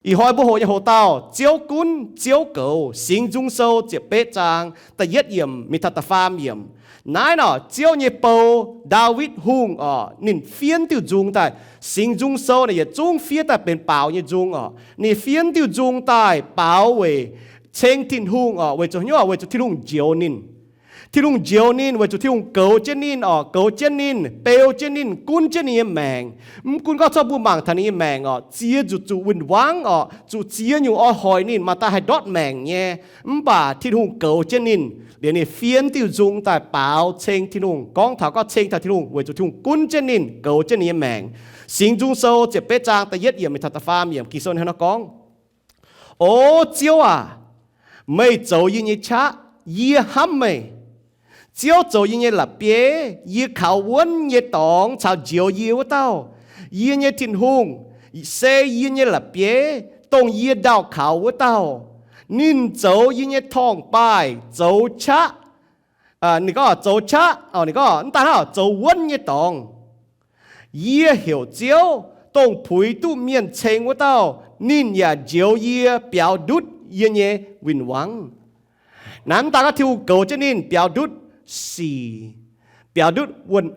Ih hnoi mbuo hoqc nyei hoc dauh Ziouv gunv Ziouv goux, Singx Nzung Sou ziepc betv zaang da'yietv yiemc mingh taux da'faam yiemc. Naaiv nor Ziouv nyei bou, Ndaawitv Hungh oc, ninh fiev diuh nzung daaih. Singx Nzung Sou naaic yietc zungv fiev daaih benx baaux nyei nzung oc. Ninh fiev diuh nzung daaih baaux weic ceng Tin-Hungh oc, weic zuqc hnyouv, weic zuqc Tin-Hungh njoux ninh. Tin-Hungh njoux ninh weic zuqc Tin-Hungh goux jienv ninh oc, goux jienv ninh, beu jienv ninh, gunv jienv ninh nyei maengc. Mv gunv gorngv corc mbuo mangc taux ninh nyei maengc oc, ziex nzuqc zuqc win-wangv oc, zuqc ziex nyungc oix hoic ninh, maaih daaih haih ndortv maengc nyei. Mv baac Tin-Hungh goux jienv ninh, liuz ninh fiev diuh nzung daaih baaux ceng Tin-Hungh, gorngv taux gorngv ceng taux Tin-Hungh weic zuqc Tin-Hungh gunv jienv ninh, goux jienv ninh nyei maengc. Singx Nzung Sou ziepc betv zaang da'yietv yiemc mingh taux da'faam yiemc, Ging-Sou hnangv nor gorngv, O Ziouv aac, meih zoux yie nyei qaqv, yie hnamv meih. Ziouv zoux yie nyei la'bieiv, yie kaux wuonv nyei dorngx caux njoux yie wuov dauh. Yie nyei Tin-Hungh se yie nyei la'bieiv, dongh yie ndaauh kaux wuov dauh. Ninh zoux yie nyei torngv-baaih zoux qaqv, ninh gorngv zoux qaqv, ninh gorngv mv daaih hnangv zoux wuonv nyei dorngx. Yie heuc Ziouv, dongh puix duqv mienh ceng wuov dauh. Ninh yaac njoux yie, biaux ndutv yie nyei win-wangv. Naaiv mv daaih gorngv Tin-Hungh goux jienv ninh biaux ndutv sic, biaux ndutv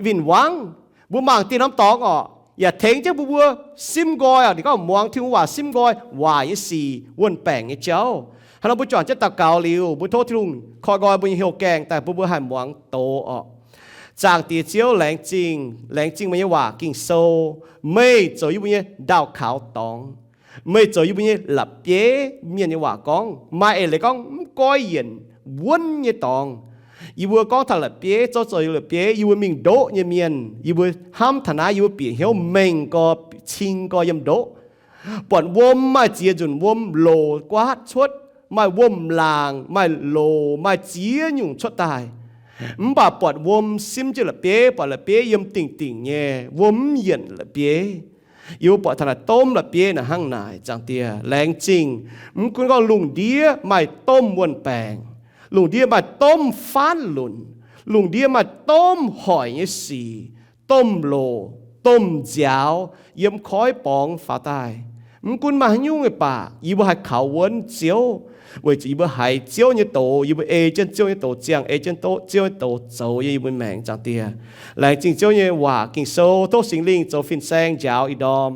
win-wangv. Mbuo mangc dieh norm dorngx oc, yaac tengx jienv mbuo mbuo simv nqoi oc. Ninh gorngv muangx Tin-Hungh waac simv nqoi, waaic nyei sic, wuon-baengc nyei jauv. Hnangv nor mbuo juangc jienv daux gaux liuz, mbuo tov Tin-Hungh koi nqoi mbuo nyei hnyouv gaengh daaih bun mbuo haih muangx doz oc. Zaangc Diex Ziouv, laengz zingh, laengz zingh meih nyei waac Ging-Sou. Meih zoux yie mbuo nyei ndaauh kaux dorngx. Meih zoux yie mbuo nyei la'bieiv. Mienh nyei waac gorngv, maaih eix leiz gorngv mv goiv yienc wuonv nyei dorngx. Yie mbuo gorngv taux la'bieiv, zouv zoux yie la'bieiv, yie mbuo mingh ndoqv nyei mienh. Yie mbuo hnamv taux naaiv, yie mbuo bieqc hnyouv mengh gorx, cing gorx yiem ndoqv. Buatc wuom maaih ziex nzunc wuom loc guaatv cuotv, maaih wuom-laangc, maaih loc, maaih ziex nyungc cuotv daaih. Mv baac buatc wuom simv jienv la'bieiv, buatc la'bieiv yiem dingc dingc nyei, wuom mv yienc la'bieiv. Yie mbuo buatc taux naaic domh la'bieiv naaic hnangv naaic, Zaangc Diex, laengz zingh. Mv gunv gorngv lungh ndiev maaih domh wuon-baengc, lungh ndiev maaih domh faanv lunc, lungh ndiev maaih domh hoic nyei sic, domh loc, domh nziaaux yiem koiv borngz faaux daaih. Mv gunv maaih haaix nyungc nyei baac yie mbuo haih kaux wuonv Ziouv, weic zuqc yie mbuo haiz Ziouv nyei doz, yie mbuo ei jienv Ziouv nyei doz ziangh, ei jienv Ziouv nyei doz zoux yiem yie mbuo maengc, Zaangc Diex. Laengz zingh Ziouv nyei waac Ging-Sou, tov Singx Lingh zoux fin-saeng njaaux ih ndorm,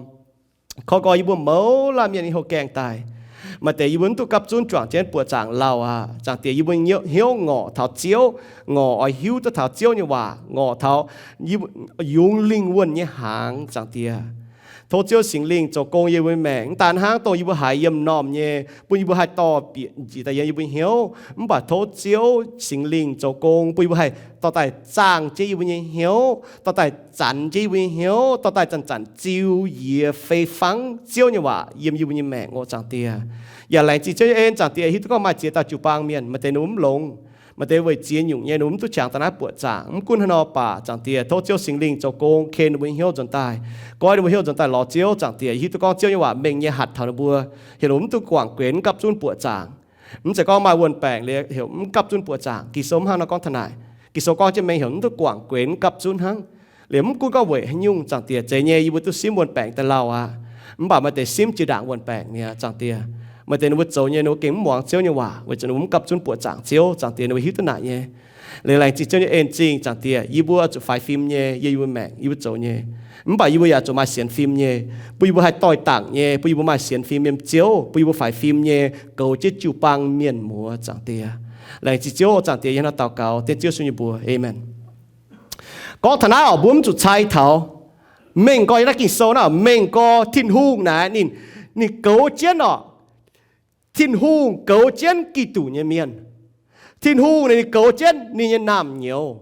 koi nqoi yie mbuo mouz laanh mienh nyei hnyouv gaengh daaih. Maaih deix yie mbuo mv duqv gapv zunv juangc jienv buoqc zaangc lauh aqv, Zaangc Diex. Yie mbuo hnyouv ngorc taux Ziouv, ngorc oix hiuv duqv taux Ziouv nyei waac, ngorc taux yungz lingh wuonh nyei hnaangx, Zaangc Diex. Tov Ziouv Singx Lingh zoux gong yiem yie mbuo maengc. Mv daan hnangv dongh yie mbuo haiz yiem m'normh nyei, bun yie mbuo haih dorh bieqc njiec daaih yiem yie mbuo hnyouv, mv baac tov Ziouv Singx Lingh zoux gong bun yie mbuo haih dorh daaih zaangh jienv yie mbuo nyei hnyouv, dorh daaih zanx jienv yie mbuo nyei hnyouv, dorh daaih zanc-zanc ziux yie fei fangv Ziouv nyei waac yiem yie mbuo nyei maengc oc, Zaangc Diex. Yaac laengz zingh Ziouv nyei en, Zaangc Diex. Hiuv duqv gorngv maaih ziex dauh jiu-baang mienh, maaih deix ninh mbuo mv longx, maaih deix weic ziex nyungc nyei ninh mbuo mv duqv qangx daaih naaiv buoqc zaangc. Mv gunv haaix nor baac, Zaangc Diex, tov Ziouv Singx Lingh zoux gong ken ninh mbuo nyei hnyouv nzuonx daaih, goiv ninh mbuo hnyouv nzuonx daaih lorz Ziouv, Zaangc Diex. Hiuv duqv gorngv Ziouv nyei waac mengh nyei hatc taux ninh mbuo, heuc ninh mbuo mv duqv guangc guenx mv gapv zunv buoqc zaangc. Mv zeiz gorngv maaih wuon-baengc liuz heuc mv gapv zunv buoqc zaangc. Ging-Sou mv hnangv nor gorngv taux naaic. Ging-Sou gorngv jienv mengh heuc mv duqv guangc guenx mv gapv zunv hnangv. Liuz mv gunv gorngv weic haaix nyungc, Zaangc Diex, zeiz nyei yie mbuo duqv simv wuon-baengc daaih lauh aqv. Mv baac maaih deix simv jiex ndaangc wuon-baengc mi'aqv, Zaangc Diex. Maaih deix ninh mbuo zoux nyei ninh mbuo gengh mv muangx Ziouv nyei waac weic zuqc ninh mbuo mv gapv zunv buoqc zaangc Ziouv, Zaangc Diex. Ninh mbuo hiuv duqv naaic nyei. Liuz laengz zingh Ziouv nyei en zingh, Zaangc Diex. Yie mbuo zuqc faix fim nyei, yie, yie mbuo maengc, yie mbuo zoux nyei. Mv baac yie mbuo yaac zuqc maaih sienx fim nyei, bun yie mbuo haih doix-dangc nyei, bun yie mbuo maaih sienx fim yiem Ziouv, bun yie mbuo faix fim nyei goux jienv jiu-baang mienh muoz, Zaangc Diex. Laengz zingh Ziouv, Zaangc Diex. Yie hnangv naaiv daux gaux dengv Ziouv Yesu nyei mbuox. Aamen. Gorngv taux naaiv oc, mbuo mv zuqc cai taux mengh gorx yiem naaiv Ging-Sou naaiv, mengh gorx Tin-Hungh naaic ninh, ninh goux jienv oc. Tin-Hungh goux jienv Giduc nyei mienh. Tin-Hungh ninh goux jienv ninh nyei naamh nyouz.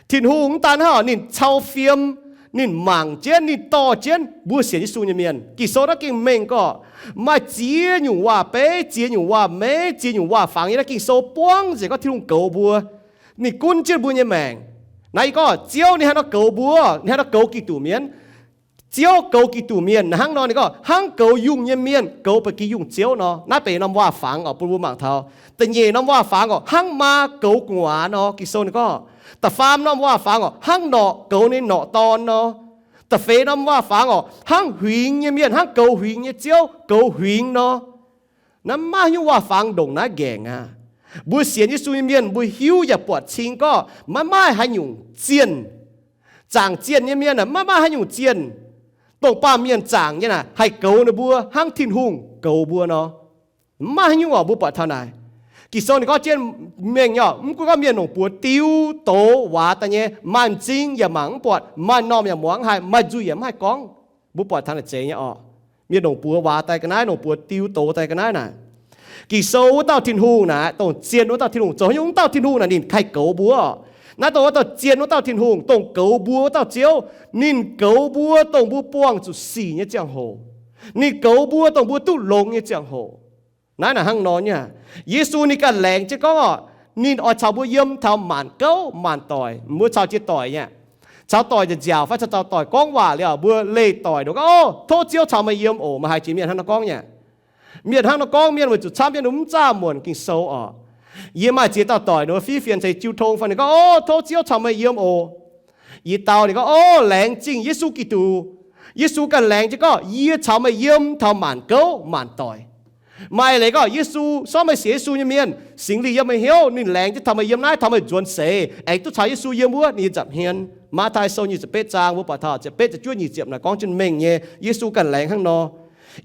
Tin-Hungh mv daan hnangv oc, ninh cau fiem, ninh mangc jienv, ninh dorh jienv mbuo sienx Yesu nyei mienh. Ging-Sou naaiv gengh mengh gorx, maaih ziex nyungc waac-beiv, ziex nyungc waac-meiv, ziex nyungc waac-fangx yiem naaiv Ging-Sou buangv nzengc gorngv Tin-Hungh goux mbuo. Ninh gunv jienv mbuo nyei maengc. Naaiv yie gorngv Ziouv ninh hnangv nor goux mbuo, ninh hnangv nor goux Giduc mienh. Ziouv goux Giduc mienh hnangv nor, ninh gorngv hnangv goux yungh nyei mienh goux ba'gi yungh ziouv nor. Naaiv benx norm waac-fangx oc, bun mbuo mangc taux. Da'nyeic norm waac-fangx oc, hnangv maa goux gu'nguaaz nor, Ging-Sou ninh gorngv. Da'faam norm waac-fangx oc, hnangv norqc goux ninh norqc dorn nor. Da'feix norm waac-fangx orqc, hnangv huingx nyei mienh, hnangv goux huingx nyei ziouv goux huingx nor. Naaiv maiv maaih nyungc waac-fangx ndongc naaiv nqaengc aqv. Mbuo sienx Yesu nyei mienh, mbuo hiuv yaac buatc cing gorqv maiv maaih haaix nyungc zienh, zaangc zienh nyei mienh aah, maiv maaih haaix nyungc zienh, dongh baamh mienh zaangc nyei naaic, haih goux ninh mbuo hnangv Tin-Hungh goux mbuo nor. Maiv maaih haaix nyungc orqc, mbuo buatc taux naaic. Ging-Sou ninh gorngv jienv mengh nyei orqc, mv gunv gorngv mienh longc buoz diu, doz, waac daaih nyei, maaih m'zing yaac mangc mv buatc, maaih m'normh yaac muangx mv haiz, maaih nzuih yaac mv haih gorngv. Mbuo buatc taux naaic zeiz nyei orqc. Mienh longc buoz waac daaih ga'naaiv, longc buoz diu doz daaih ga'naaiv naaic. Ging-Sou wuov dauh Tin-Hungh naaic, dongh zien wuov dauh Tin-Hungh, zoux haaix nyungc wuov dauh Tin-Hungh naaic ninh haih goux mbuo orqc. Naaiv dongh wuov dauh zien wuov dauh Tin-Hungh, dongh goux mbuo wuov dauh Ziouv. Ninh goux mbuo dongh mbuo buangh zuqc sic nyei ziangh hoc. Ninh goux mbuo dongh mbuo duqv longx nyei ziangh hoc. Naaiv naaic hnangv nor nyei. Yesu ninh ganh laengz jienv gorngv orqc, ninh oix caux mbuo yiem taux maanc gouv maanc doic, mbuo caux jienv doic nyei, caux doic nziaauc fai caux doic gorngv waac liuz, mbuo leih doic nor gorngv, Ov, tov Ziouv caux meih yiem oc. Meih haiz jiex mienh hnangv nor gorngv nyei. Mienh hnangv nor gorngv, mienh weic zuqc camv jienv ninh mv zaah muonc Ging-Sou orqc. Yie maaih ziex dauh doic, ninh mbuo fiev fienx ceix jiu tong fai, ninh gorngv, Ov, tov Ziouv caux meih yiem oc. Yie dau ninh gorngv, Ov, laengz zingh Yesu Giduc. Yesu ganh laengz jienv gorngv, Yie caux meih yiem taux maanc gouv maanc doic. Maaih leiz gorngv Yesu, sortv meih sienx Yesu nyei mienh, Singx Lingh yiem meih hnyouv, ninh laengz jienv taux meih yiem naaiv, taux meih nzuonx seix aengx duqv caux Yesu yiem wuov ninh nyei nza'hmien. Matv^taai Sou nyic ziepc betv zaang mbuo buatc taux ziepc betv ziepc juov nyic ziepc naaic gorngv jienv mengh nyei, Yesu ganh laengz hnangv nor.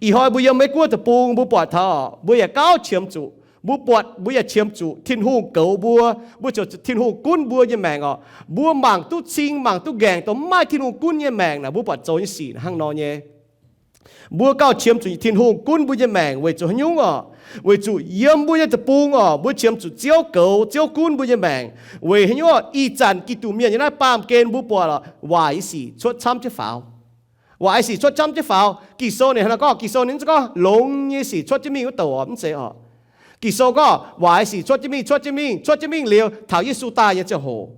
Ih hnoi mbuo yiem Meiv Guoqv deic-bung mbuo buatc taux mbuo yaac gauh qiemx zuqc, mbuo buatc, mbuo yaac qiemx zuqc Tin-Hungh goux mbuo. Mbuo ziouc Tin-Hungh gunv mbuo nyei maengc orqc. Mbuo mangc duqv cing, mangc duqv nqaengc dongh mv maaih Tin-Hungh gunv nyei maengc naaic, mbuo buatc zoux nyei sic hnangv nor nyei. Mbuo gauh qiemx zuqc Tin-Hungh gunv mbuo nyei maengc weic zuqc haaix nyungc orqc? Weic zuqc yiem mbuo nyei deic-bung orqc, mbuo qiemx zuqc Ziouv goux, Ziouv gunv mbuo nyei maengc. Weic haaix nyungc orqc? Ih zanc Giduc mienh nyei naaiv baamh gen mbuo buatc orqc, waaic nyei sic cuotv camv jienv faaux. Waaic nyei sic cuotv camv jienv faaux. Ging-Sou ninh hnangv naaiv gorngv, Ging-Sou ninh mv zeiz gorngv longx nyei sic cuotv jienv mingh wuov douc orqc, mv zeiz orqc. Ging-Sou gorngv waaic nyei sic cuotv jienv mingh, cuotv jienv mingh, cuotv jienv mingh liuz taux Yesu daaih nyei ziangh hoc.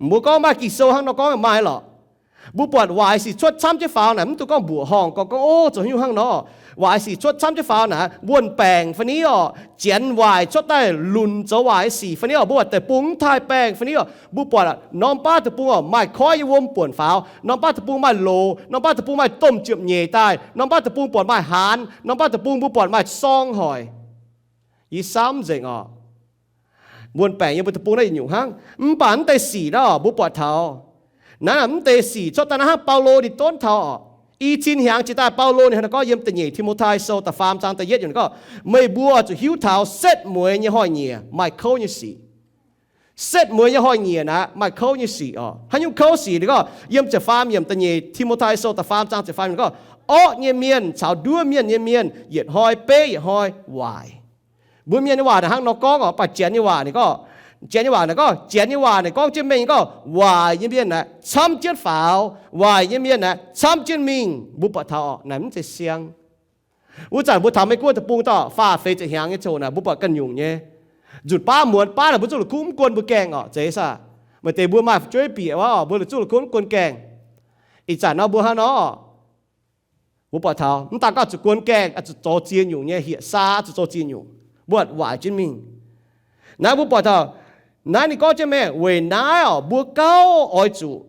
Mbuo gorngv maaih Ging-Sou hnangv nor gorngv maaih lorqc. Mbuo buatc waaic nyei sic cuotv camv jienv faaux naaic, mv dungx gorngv mbuoqc horngh, gorngv, gorngv, Ov, zoux haaix nyungc hnangv nor. Waaic nyei sic cuotv camv jienv faaux naaic, wuon-baengc fai ni orqc, janx waaic cuotv daaih lunc zoux waaic nyei sic fai ni orqc, mbuo buatc deic-bung mv taaih baengh fai ni orqc, mbuo buatc norm baav deic-bung orqc maaih koiv nyei wuom buonc faaux, norm baav deic-bung maaih loz, norm baav deic-bung maaih domh ziepc nyeic daaih, norm baav deic-bung buatc maaih haanz, norm baav deic-bung mbuo buatc maaih sorng hoic. Yie samv nzengc orqc. Wuon-baengc yiem mbuo deic-bung naaiv yietc nyungc hnangv. Mv baac mv deix sic naaiv orqc, mbuo buatc taux naaiv, mv deix sic cuotv daaih naaiv hnangv Baulo ninh donv taux orqc. I cin hnyangx jiex daaih Baulo ninh hnangv naaiv gorngv yiem da'nyeic Ti^mo^tai Sou da'faam zaang da'yietv yiemc ninh gorngv, Meih mbuo oix zuqc hiuv taux setv mueiz nyei hnoi-nyieqc maaih kouv nyei sic. Setv mueiz nyei hnoi-nyieqc naaiv maaih kouv nyei sic orqc. Haaix nyungc kouv sic? Ninh gorngv yiem ziepc faam yiemc, da'nyeic Ti^mo^tai Sou da'faam zaang ziepc faam yiemc gorngv, Orqv nyei mienh caux nduov mienh nyei mienh yietc hnoi beiv yietc hnoi waaic. Mbuo mienh nyei waac naaic hnangv nor gorngv orqc, mv baac janx nyei waac ninh gorngv, janx nyei waac naaic gorngv, janx nyei waac naaic gorngv jienv mengh gorngv, waaic nyei mienh aeqv, camv jienv faaux, waaic nyei mienh aeqv, camv jienv mingh. Mbuo buatc taux orqc, naaic mv zeiz siang. Wuov zanc mbuo taux Meiv-Guoqv deic-bung dauh faah feix ziepc hnyangx nyei ziangh hoc naaic, mbuo buatc ganh nyungc nyei. Nzutc baav muonz baav naaic mbuo zuqc la'kuqv mv guon mbuo gaengh orqc, zeiz saah? Maaih deix mbuo maaih fu'jueiv bieqc wuov, mbuo la'zuqv la'kuqv mv guon gaengh. Ih zanc nor mbuo hnangv nor, mbuo buatc taux mv daan gorngv zuqc guon gaengh, zuqc zoux ziex nyungc nyei, hieqc saa zuqc zoux ziex nyungc, mbuo waaic jienv mingh. Naaiv mbuo buatc taux naaiv ninh gorngv jienv mengh, weic naaiv orqc, mbuo gauh oix zuqc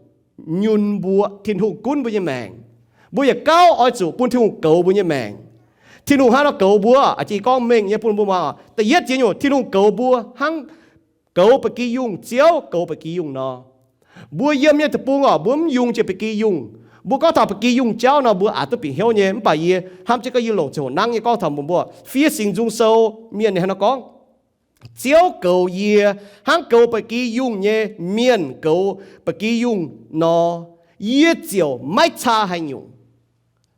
nyunc mbuoqc Tin-Hungh gunv mbuo nyei maengc. Mbuo yaac gauh oix zuqc bun Tin-Hungh goux mbuo nyei maengc. Tin-Hungh hnangv nor goux mbuo, a'jang gorngv mengh nyei bun mbuo muangx orqc. Da'yietv ziex nyungc, Tin-Hungh goux mbuo hnangv goux ba'gi yungh, Ziouv goux ba'gi yungh nor. Mbuo yiem nyei deic-bung orqc, mbuo mv yungz jiex ba'gi yungh. Mbuo gorngv taux ba'gi yungh jauv nor, mbuo aqc duqv bieqc hnyouv nyei. Mv baac yie hnamv jienv gorngv yie longc ziangh hoc nangv nyei gorngv taux mbuo, mbuo fiev Singx Nzung Sou mienh ninh hnangv nor gorngv, Ziouv goux yie hnangv goux ba'gi yungh nyei mienh goux ba'gi yungh nor, yie ziouc maiv caa haaix nyungc.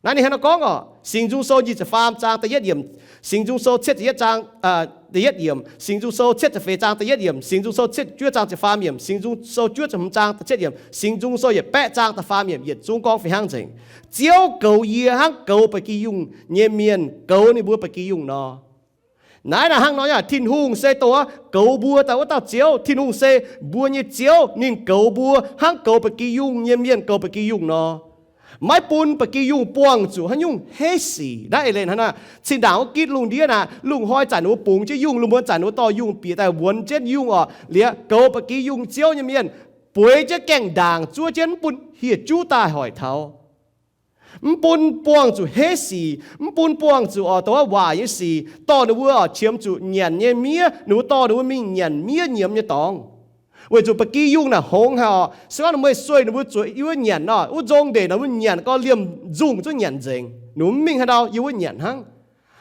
Naaiv ninh hnangv nor gorngv orqc, Singx Nzung Sou nyic ziepc faam zaang da'yietv yiemc, Singx Nzung Sou cietv ziepc yietv zaang, da'yietv yiemc, Singx Nzung Sou cietv ziepc feix zaang da'yietv yiemc, Singx Nzung Sou cietv juov zaang ziepc faam yiemc, Singx Nzung Sou juov ziepc hmz zaang da'cietv yiemc, Singx Nzung Sou yietc baeqv zaang da'faam yiemc, yietc zungv gorngv fih hnangv nzengc. Ziouv goux yie hnangv goux ba'gi yungh nyei mienh goux ninh mbuo ba'gi yungh nor. Naaiv naaic hnangv nor, Tin-Hungh se dongh goux mbuo daaih wuov dauh Ziouv. Tin-Hungh se mbuo nyei Ziouv. Ninh goux mbuo hnangv goux ba'gi yungh nyei mienh goux ba'gi yungh nor. Maiv bun ba'gi yungh buangh zuqc haaix nyungc heiv sic. Naaiv eix leiz hnangv naaic, cin-ndaangc wuov gitv lungh ndiev naaic, lungh hnoi zanc ninh mbuo bungx jienv yungh, lungh muonz zanc ninh mbuo dorh yungh bieqc daaih wuonx jienv yungh orqc. Liuz goux ba'gi yungh Ziouv nyei mienh bueix jienv gaengh ndaangc zuov jienv mv bun hieh juv daaih hoic taux. Mv bun buangh zuqc heiv sic, mv bun buangh zuqc oix douc waac nyei sic, dorh ninh mbuo oix qiemx zuqc nyanc nyei miev, ninh mbuo dorh ninh mbuo mingh nyanc miev nyiemz nyei dorngx. Weic zuqc ba'gi yungh naaic hngongx haic oc. Se gorngv ninh mbuo sueih ninh mbuo zuqc yiem wuov nyanc nor, wuov nzong ndeic ninh mbuo nyanc gorngv liemh nzungh zungv nyanc nzengc. Ninh mbuo mv mingh haaix ndau, yiem wuov nyanc hnangv.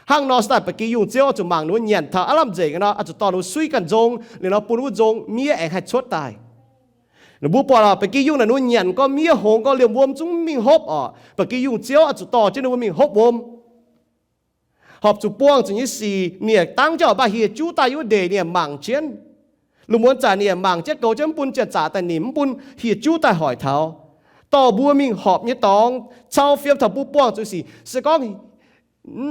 Hnangv nor se daaih ba'gi yungh Ziouv oix zuqc mangc ninh mbuo nyanc taux aav lamh nzengc nor, oix zuqc dorh ninh mbuo suiv ganh nzong liuz nor bun wuov nzong miev aengx haih cuotv daaih. Ninh mbuo buatc oc, ba'gi yungh naaic ninh mbuo nyanc gorngv miev hngongx gorngv liemh wuom zungv mv mingh hopv oc. Ba'gi yungh Ziouv oix zuqc dorh jienv ninh mbuo mingh hopv wuom. Horpc zuqc buangh zuqc nyei sic, ninh yaac dangv jienv oix maaih hieh juv daaih yiem wuov ndeic, ninh yaac mangc jienv. Lungh muonz zanc ninh yaac mangc jienv goux jienv, mv bun janx-zaqc daaih nimc, mv bun hieh juv daaih hoic taux. Dorh mbuo mingh horpc nyei dorngx, cau fiem taux mbuo buangh zuqc sic. Se gorngv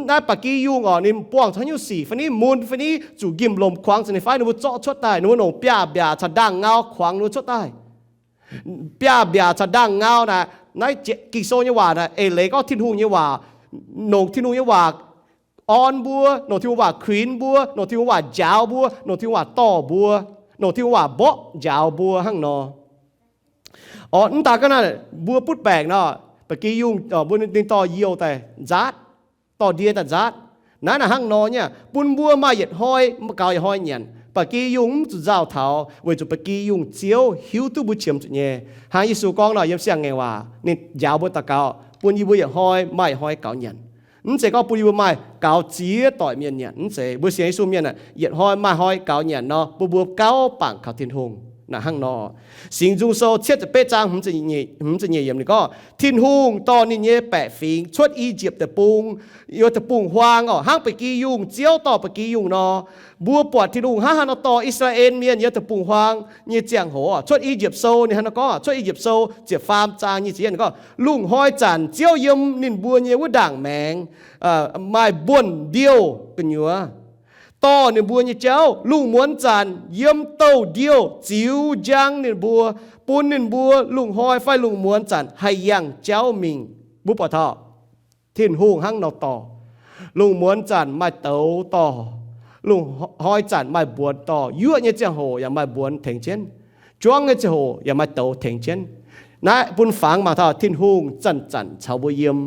naaiv ba'gi yungh oc, ninh buangh taux haaix nyungc sic fai niv, mun fai niv, zuqc njimv-lomc kuangx zuqc ninh fai, ninh mbuo zorqv cuotv daaih. Ninh mbuo nongc biaav-mbiaac caux ndaangh ngau kuangx ninh mbuo cuotv daaih. Biaav-mbiaac caux ndaangh ngau naaic, naaiv Ging-Sou nyei waac naaic, eix leiz gorngv Tin-Hungh nyei waac, nongc Tin-Hungh nyei waac orn mbuo, nongc Tin-Hungh waac kuinx mbuo, nongc Tin-Hungh waac njaaux mbuo, nongc Tin-Hungh waac dorh mbuo, nongc Tin-Hungh waac mborqv njaaux mbuo hnangv nor. Oc, mv daaih ga'naaiv mbuo butv baengc nor, ba'gi yungh mbuo ninh dorh youh daaih nzaatv, dorh ndie daaih nzaatv. Naaiv naaic hnangv nor nyei, bun mbuo maaih yietc hnoi gaux yietc hnoi nyanc. Ba'gi yungh mv zuqc nzauh taux, weic zuqc ba'gi yungh Ziouv hiuv duqv mbuo qiemx zuqc nyei. Hnangv Yesu gorngv nor, yiem Siang-Ngaengc Waac ninh njaaux mbuo daux gaux, bun yie mbuo yietc hnoi maaih yietc hnoi gaux nyanc. Mv zeiz gorngv bun yie mbuo maaih gaux ziex doic mienh nyanc. Mv zeiz. Mbuo sienx Yesu mienh aeqv, yietc hnoi maaih hnoi gaux nyanc nor, mbuo mbuo gauh bangc kaux Tin-Hungh. Naaic hnangv nor, Singx Nzung Sou cietv ziepc betv zaang hmz ziepc nyeic yiemc ninh gorngv, Tin-Hungh dorh ninh nyei baeqc fingx cuotv I^yipv Deic-Bung, yiem deic-bung-huaang oc, hnangv ba'gi yungh Ziouv dorh ba'gi yungh nor. Mbuo buatc Tin-Hungh hnangv haaix nor dorh I^saa^laa^en Mienh yiem deic-bung-huaang nyei ziangh hoc oc. Cuotv I^yipv Sou ninh hnangv haaix nor gorngv, Cuotv I^yipv Sou ziepc faam zaang nyic ziepc yietv ninh gorngv, Lungh hnoi zanc Ziouv yiem ninh mbuo nyei wuov ndaangc maengx maaih mbuonx-ndiouh gu'nyuoz dorh ninh mbuo nyei jauv. Lungh muonz zanc yiem douh ndiouh ziux njang ninh mbuo, bun ninh mbuo lungh hnoi fai lungh muonz zanc haih yangh jauv mingh. Mbuo buatc taux Tin-Hungh hnangv nor dorh. Lungh muonz zanc maaih douz dorh, lungh hnoi zanc maaih mbuonx dorh. Yuoqv nyei ziangh hoc yaac maaih mbuonx tengx jienv. Juangv nyei ziangh hoc yaac maaih douz tengx jienv. Naaiv bun fangx mangc taux Tin-Hungh zanc-zanc caux mbuo yiem.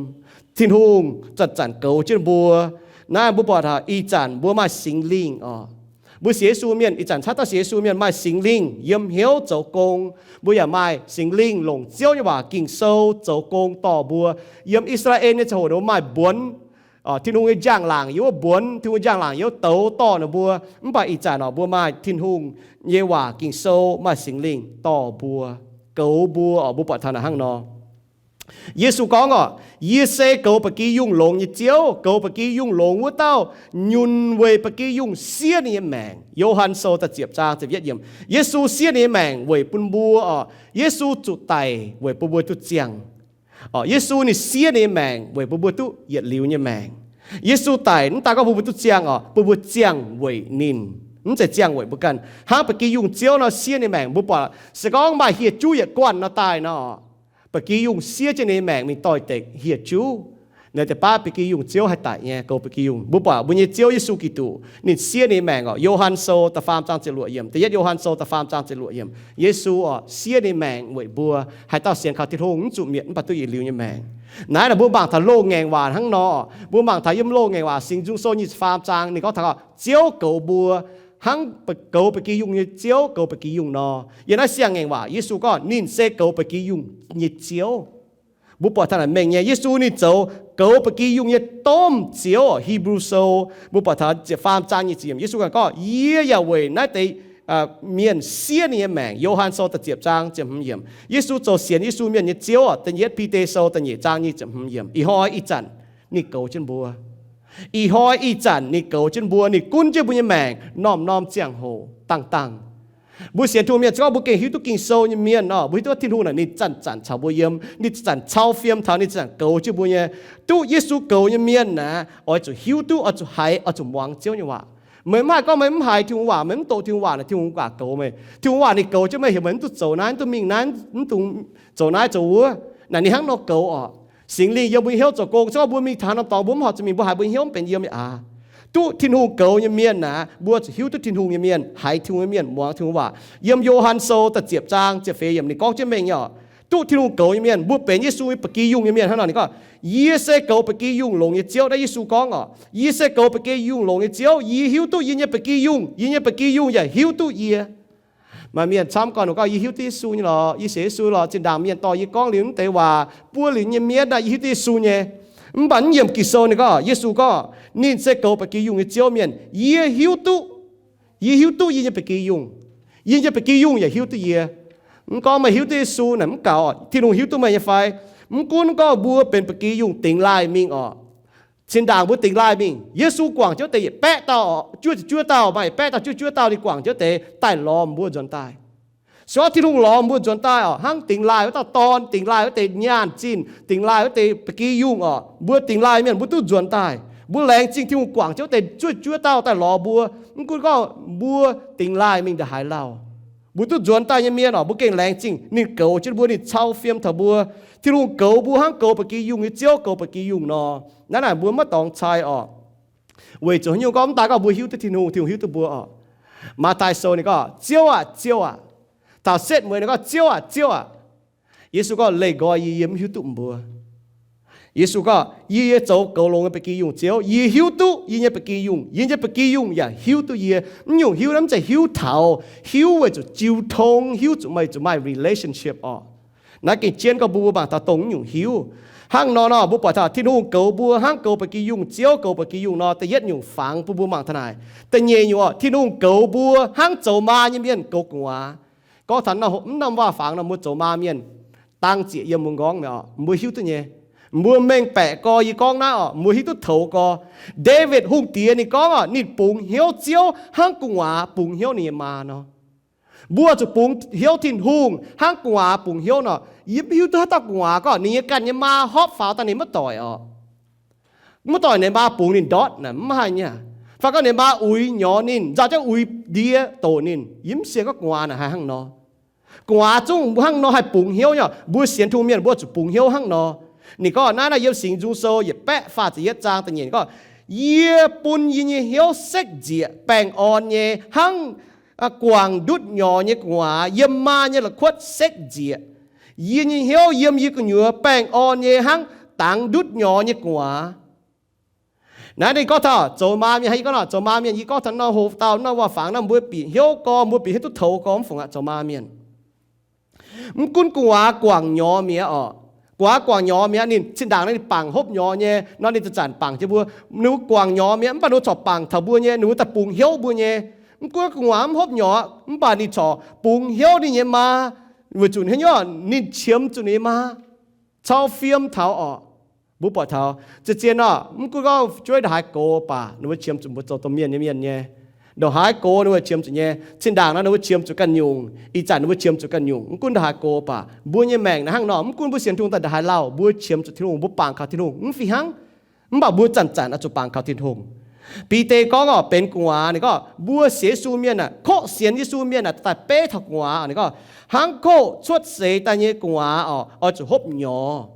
Tin-Hungh zanc-zanc goux jienv mbuo. Naaiv mbuo buatc taux ih zanc mbuo maaih Singx Lingh oc. Mbuo sienx Yesu mienh, ih zanc caaiv dauh sienx Yesu mienh maaih Singx Lingh yiem hnyouv zoux gong. Mbuo yaac maaih Singx Lingh longc Ziouv nyei waac Ging-Sou zoux gong dorh mbuo. Yiem I^saa^laa^en nyei ziangh hoc ninh mbuo maaih mbuonx. Tin-Hungh nyei njang-laangc yiem wuov mbuonx, Tin-Hungh njang-laangc yiem wuov douz dorh ninh mbuo. Mv baac ih zanc oc, mbuo maaih Tin-Hungh nyei waac Ging-Sou, maaih Singx Lingh dorh mbuo, goux mbuo oc. Mbuo buatc taux naaic hnangv nor. Yesu gorngv oc, Yie se goux ba'gi yungh longx nyei Ziouv. Goux ba'gi yungh longx wuov dauh nyunc weic ba'gi yungh siev ninh nyei maengc. Yo^han Sou da'ziepc zaang ziepc yietv yiemc. Yesu siev ninh nyei maengc weic bun mbuo oc. Yesu zuqc daic weic bun mbuo duqv ziangh. Yesu ninh siev ninh nyei maengc weic bun mbuo duqv yietc liuz nyei maengc. Yesu daic mv daaih gorngv bun mbuo duqv ziangh oc, bun mbuo ziangh weic ninh, mv zeiz ziangh weic mbuo ganh. Hnangv ba'gi yungh Ziouv nor siev ninh maengc, mbuo buatc se gorngv maaih hieh juv yietc guanh nor daaih nor, ba'gi yungh siev jienv ninh maengc mingh doix-dekc hieh juv. Naaiv deix baav ba'gi yungh Ziouv haih daic nyei, goux ba'gi yungh. Mbuo buatc mbuo nyei Ziouv Yesu Giduc ninh siev ninh maengc oc. Yo^han Sou da'faam zaang ziepc luoqc yiemc, da'yietv Yo^han Sou da'faam zaang ziepc luoqc yiemc. Yesu oc siev ninh maengc weic mbuo, haaix dauh sienx kaux Tin-Hungh mv zuqc mietc mv baac duqv yietc liuz nyei maengc. Naaiv naaic mbuo mangc taux loz-ngaengc waac hnangv nor. Mbuo mangc taux yiem loz-ngaengc waac Singx Nzung Sou nyic ziepc faam zaang ninh gorngv taux Ziouv goux mbuo hnangv goux ba'gi yungh nyei Ziouv goux ba'gi yungh nor. Yiem naaiv Siang-Ngaengc waac Yesu gorngv ninh se goux ba'gi yungh nyei Ziouv. Mbuo buatc taux naaic mengh nyei, Yesu ninh zoux goux ba'gi yungh nyei domh Ziouv. Hipv^lu Sou mbuo buatc taux ziepc faam zaang nyic ziepc yiemc, Yesu ganh gorngv, Yie yaac weic naaiv deix mienh siev ninh nyei maengc. Yo^han Sou da'ziepc zaang ziepc hmz yiemc. Yesu zoux sienx Yesu mienh nyei Ziouv oc. Da'yietv Bide Sou da'nyeic zaang nyic ziepc hmz yiemc. Ih hnoi ih zanc ninh goux jienv mbuo. Ih hnoi ih zanc ninh goux jienv mbuo, ninh gunv jienv mbuo nyei maengc norm-norm ziangh hoc dangh dangh. Mbuo sienx Tin-Hungh mienh se gorngv mbuo gengh hiuv duqv Ging-Sou nyei mienh nor, mbuo hiuv duqv Tin-Hungh naaic ninh zanc-zanc caux mbuo yiem, ninh zanc-zanc cau fiem taux, ninh zanc-zanc goux jienv mbuo nyei. Duqv Yesu goux nyei mienh naaic oix zuqc hiuv duqv, oix zuqc haiz, oix zuqc muangx Ziouv nyei waac. Meih mv haih gorngv meih mv haiz Tin-Hungh waac, meih mv doqc Tin-Hungh waac naaic, Tin-Hungh waac goux meih. Tin-Hungh waac ninh goux jienv meih heuc meih mv duqv zoux naaiv, mv duqv mingh naaiv, mv dungx zoux naaiv zoux wuov. Naaic ninh hnangv nor goux oc. Singx Lingh yiem mbuo nyei hnyouv zoux gong. Se gorngv mbuo mingh taux norm dorngx mbuo mv horpc zuqc mingh, mbuo haiz mbuo nyei hnyouv mv benx yiem aqv. Duqv Tin-Hungh goux nyei mienh naaic, mbuo zuqc hiuv duqv Tin-Hungh nyei mienh, haiz Tin-Hungh nyei mienh, muangx Tin-Hungh waac. Yiem Yo^han Sou da'ziepc zaang ziepc feix yiemc ninh gorngv jienv mengh nyei oc. duqv Tin-Hungh goux nyei mienh, mbuo benx Yesu nyei ba'gi yungh nyei mienh hnangv nor. Ninh gorngv, Yie se goux ba'gi yungh longx nyei Ziouv. Naaiv Yesu gorngv oc, Yie se goux ba'gi yungh longx nyei Ziouv. Yie hiuv duqv yie nyei ba'gi yungh, yie nyei ba'gi yungh yaac hiuv duqv yie. Maaih mienh camv gorngv, ninh gorngv, Yie hiuv duqv Yesu nyei lorqc, yie sienx Yesu lorqc. Zinh ndaangc mienh dorh yie gorngv liuz naaiv deix waac, buo liuz nyei mienv naaiv, yie hiuv duqv Yesu nyei. Mv baac naaiv yiem Ging-Sou ninh gorngv, Yesu gorngv ninh se goux ba'gi yungh nyei Ziouv mienh. Yie hiuv duqv, yie hiuv duqv yie nyei ba'gi yungh, yie nyei ba'gi yungh yaac hiuv duqv yie. Mv gorngv meih hiuv duqv Yesu naaic mv gaux, Tin-Hungh hiuv duqv meih nyei fai? Mv gunv gorngv mbuo benx ba'gi yungh dingx laaih mingh oc, zinh ndaangc mbuo dingx laaih mingh, Yesu guangc jienv wuov deix yietc baeqv dauh oc, juov ziepc juov dauh, maaih yietc baeqv dauh juov juov dauh, ninh guangc jienv wuov deix daaih lorz mbuo nzuonx daaih. Se gorngv Tin-Hungh lorz mbuo nzuonx daaih oc, hnangv dingx laaih wuov dauh dorn, dingx laaih wuov deix nyaanh zinh, dingx laaih wuov deix ba'gi yungh oc, mbuo dingx laaih mienh mbuo duqv nzuonx daaih. Mbuo laengz zingh Tin-Hungh guangc jienv wuov deix juov ziepc juov dauh daaih lorz mbuo. Mv gunv gorngv mbuo dingx laaih mingh ndongc haaix lauh, mbuo duqv nzuonx daaih nyei mienh oc, mbuo gengh laengz zingh ninh goux jienv mbuo, ninh cau fiem taux mbuo. Tin-Hungh goux mbuo hnangv goux ba'gi yungh nyei Ziouv goux ba'gi yungh nor. Naaiv naaic mbuo maiv dorngx cai oc. Weic zuqc haaix nyungc gorngv mv daaih gorngv mbuo hiuv duqv Tin-Hungh, Tin-Hungh hiuv duqv mbuo oc. Matv^tai Sou ninh gorngv, Ziouv aac, Ziouv aac. Taux setv mueiz ninh gorngv, Ziouv aac, Ziouv aac. Yesu gorngv, Leih nqoi yie, yie mv hiuv duqv mbuo. Yesu gorngv, Yie, yie zoux goux longx nyei ba'gi yungh Ziouv. Yie hiuv duqv yie nyei ba'gi yungh, yie nyei ba'gi yungh yaac hiuv duqv yie. Mv nyungc hiuv naaiv mv zeiz hiuv taux, hiuv weic zuqc jiu tong, hiuv zuqc meih zuqc maaih relationship oc. Naaiv gengh jienv gorngv bun mbuo mangc taux dongh mv nyungc hiuv. Hnangv nor nor, mbuo buatc taux Tin-Hungh goux mbuo hnangv goux ba'gi yungh, Ziouv goux ba'gi yungh nor, da'yietv nyungc fangx bun mbuo mangc taux naaic. Da'nyeic nyungc oc, Tin-Hungh goux mbuo hnangv zoux maa nyei mienh goux gu'nguaaz. Gorngv taux mv norm waac-fangx nor, mbuo zoux maa mienh dang zieqc yiem mbuo nqorngv mi'aqv oc, mbuo hiuv duqv nyei. Mbuo mengh baeqc gorx yie gorngv naaiv oc, mbuo hiuv duqv toux gorx. Ndaawitv Hungh Diex ninh gorngv oc, ninh bungx hnyouv Ziouv hnangv gu'nguaaz bungx hnyouv ninh nyei maa nor. Mbuo zuqc bungx hnyouv Tin-Hungh hnangv gu'nguaaz bungx hnyouv nor. Yie mv hiuv duqv haaix dauh gu'nguaaz gorngv ninh nyei ganh nyei maa hopv faaux daaih ninh maiv doic oc, maiv doic ninh maa bungx ninh ndortv naaic, mv haih nyei. Fai gorngv ninh maa uix nyorx ninh, nzauh jienv uix ndie doqc ninh. Yie mv sienx gorngv gu'nguaaz naaic haih hnangv nor. Gu'nguaaz zungv hnangv nor haih bungx hnyouv nyei. Mbuo sienx Tin-Hungh mienh mbuo zuqc bungx hnyouv hnangv nor. Ninh gorngv naaiv, naaiv yiem Singx Nzung Sou yietc baeqv faah ziepc yietv zaang da'nyeic gorngv, Yie bun yie nyei hnyouv sekv nzieqc baengh orn nyei hnangv guangc ndutv nyorx nyei gu'nguaaz yiem maa nyei la'kuotv sekv nzieqc. Yie nyei hnyouv yiem yie gu'nyuoz baengh orn nyei hnangv dangx ndutv nyorx nyei gu'nguaaz. Naaiv ninh gorngv taux zoux maa mienh, yie gorngv nor, zoux maa mienh yie gorngv taux nor, hoc dauh nor waac-fangx nor mbuo bieqc hnyouv gorx, mbuo bieqc hnyouv duqv toux gorx mv fungc aqv, zoux maa mienh. Mv gunv gu'nguaaz guangc nyorx mi'aqv oc. Gu'nguaaz guangc nyorx mi'aqv, ninh zinh ndaangc ninh bangc hopv nyorx nyei nor, ninh zanc-zanc bangc jienv mbuo. Ninh mbuo guangc nyorx mi'aqv, mv baac ninh mbuo corc bangc taux mbuo nyei, ninh mbuo daaih bungx hnyouv mbuo nyei. Mv gunv gu'nguaaz mv hopv nyorx, mv baac ninh corc bungx hnyouv ninh nyei maa. Weic zuqc haaix nyungc? Ninh qiemx zuqc ninh nyei maa cau fiem taux oc. Mbuo buatc taux zien-zien nor, mv gunv gorngv jueiv ndongc haaix gox baac ninh mbuo qiemx zuqc mbuo zoux domh mienh nyei mienh nyei. Ndongc haaix gox ninh mbuo qiemx zuqc nyei. Zinh ndaangc nor ninh mbuo qiemx zuqc ganh nyungc, ih zanc ninh mbuo qiemx zuqc ganh nyungc. Mv gunv ndongc haaix gox baac mbuo nyei maengc naaiv hnangv nor, mv gunv mbuo sienx Tin-Hungh daaih ndongc haaix lauh, mbuo qiemx zuqc Tin-Hungh, mbuo bangc kaux Tin-Hungh mv fih hnangv. Mv baac mbuo zanc-zanc oix zuqc bangc kaux Tin-Hungh. Bide gorngv oc, benx gu'nguaaz, ninh gorngv mbuo sienx Yesu mienh aah, koqv sienx Yesu mienh aah, daaih beiv taux gu'nguaaz. Ninh gorngv hnangv koqv cuotv seix daaih nyei gu'nguaaz oc, oix zuqc hopv nyorx.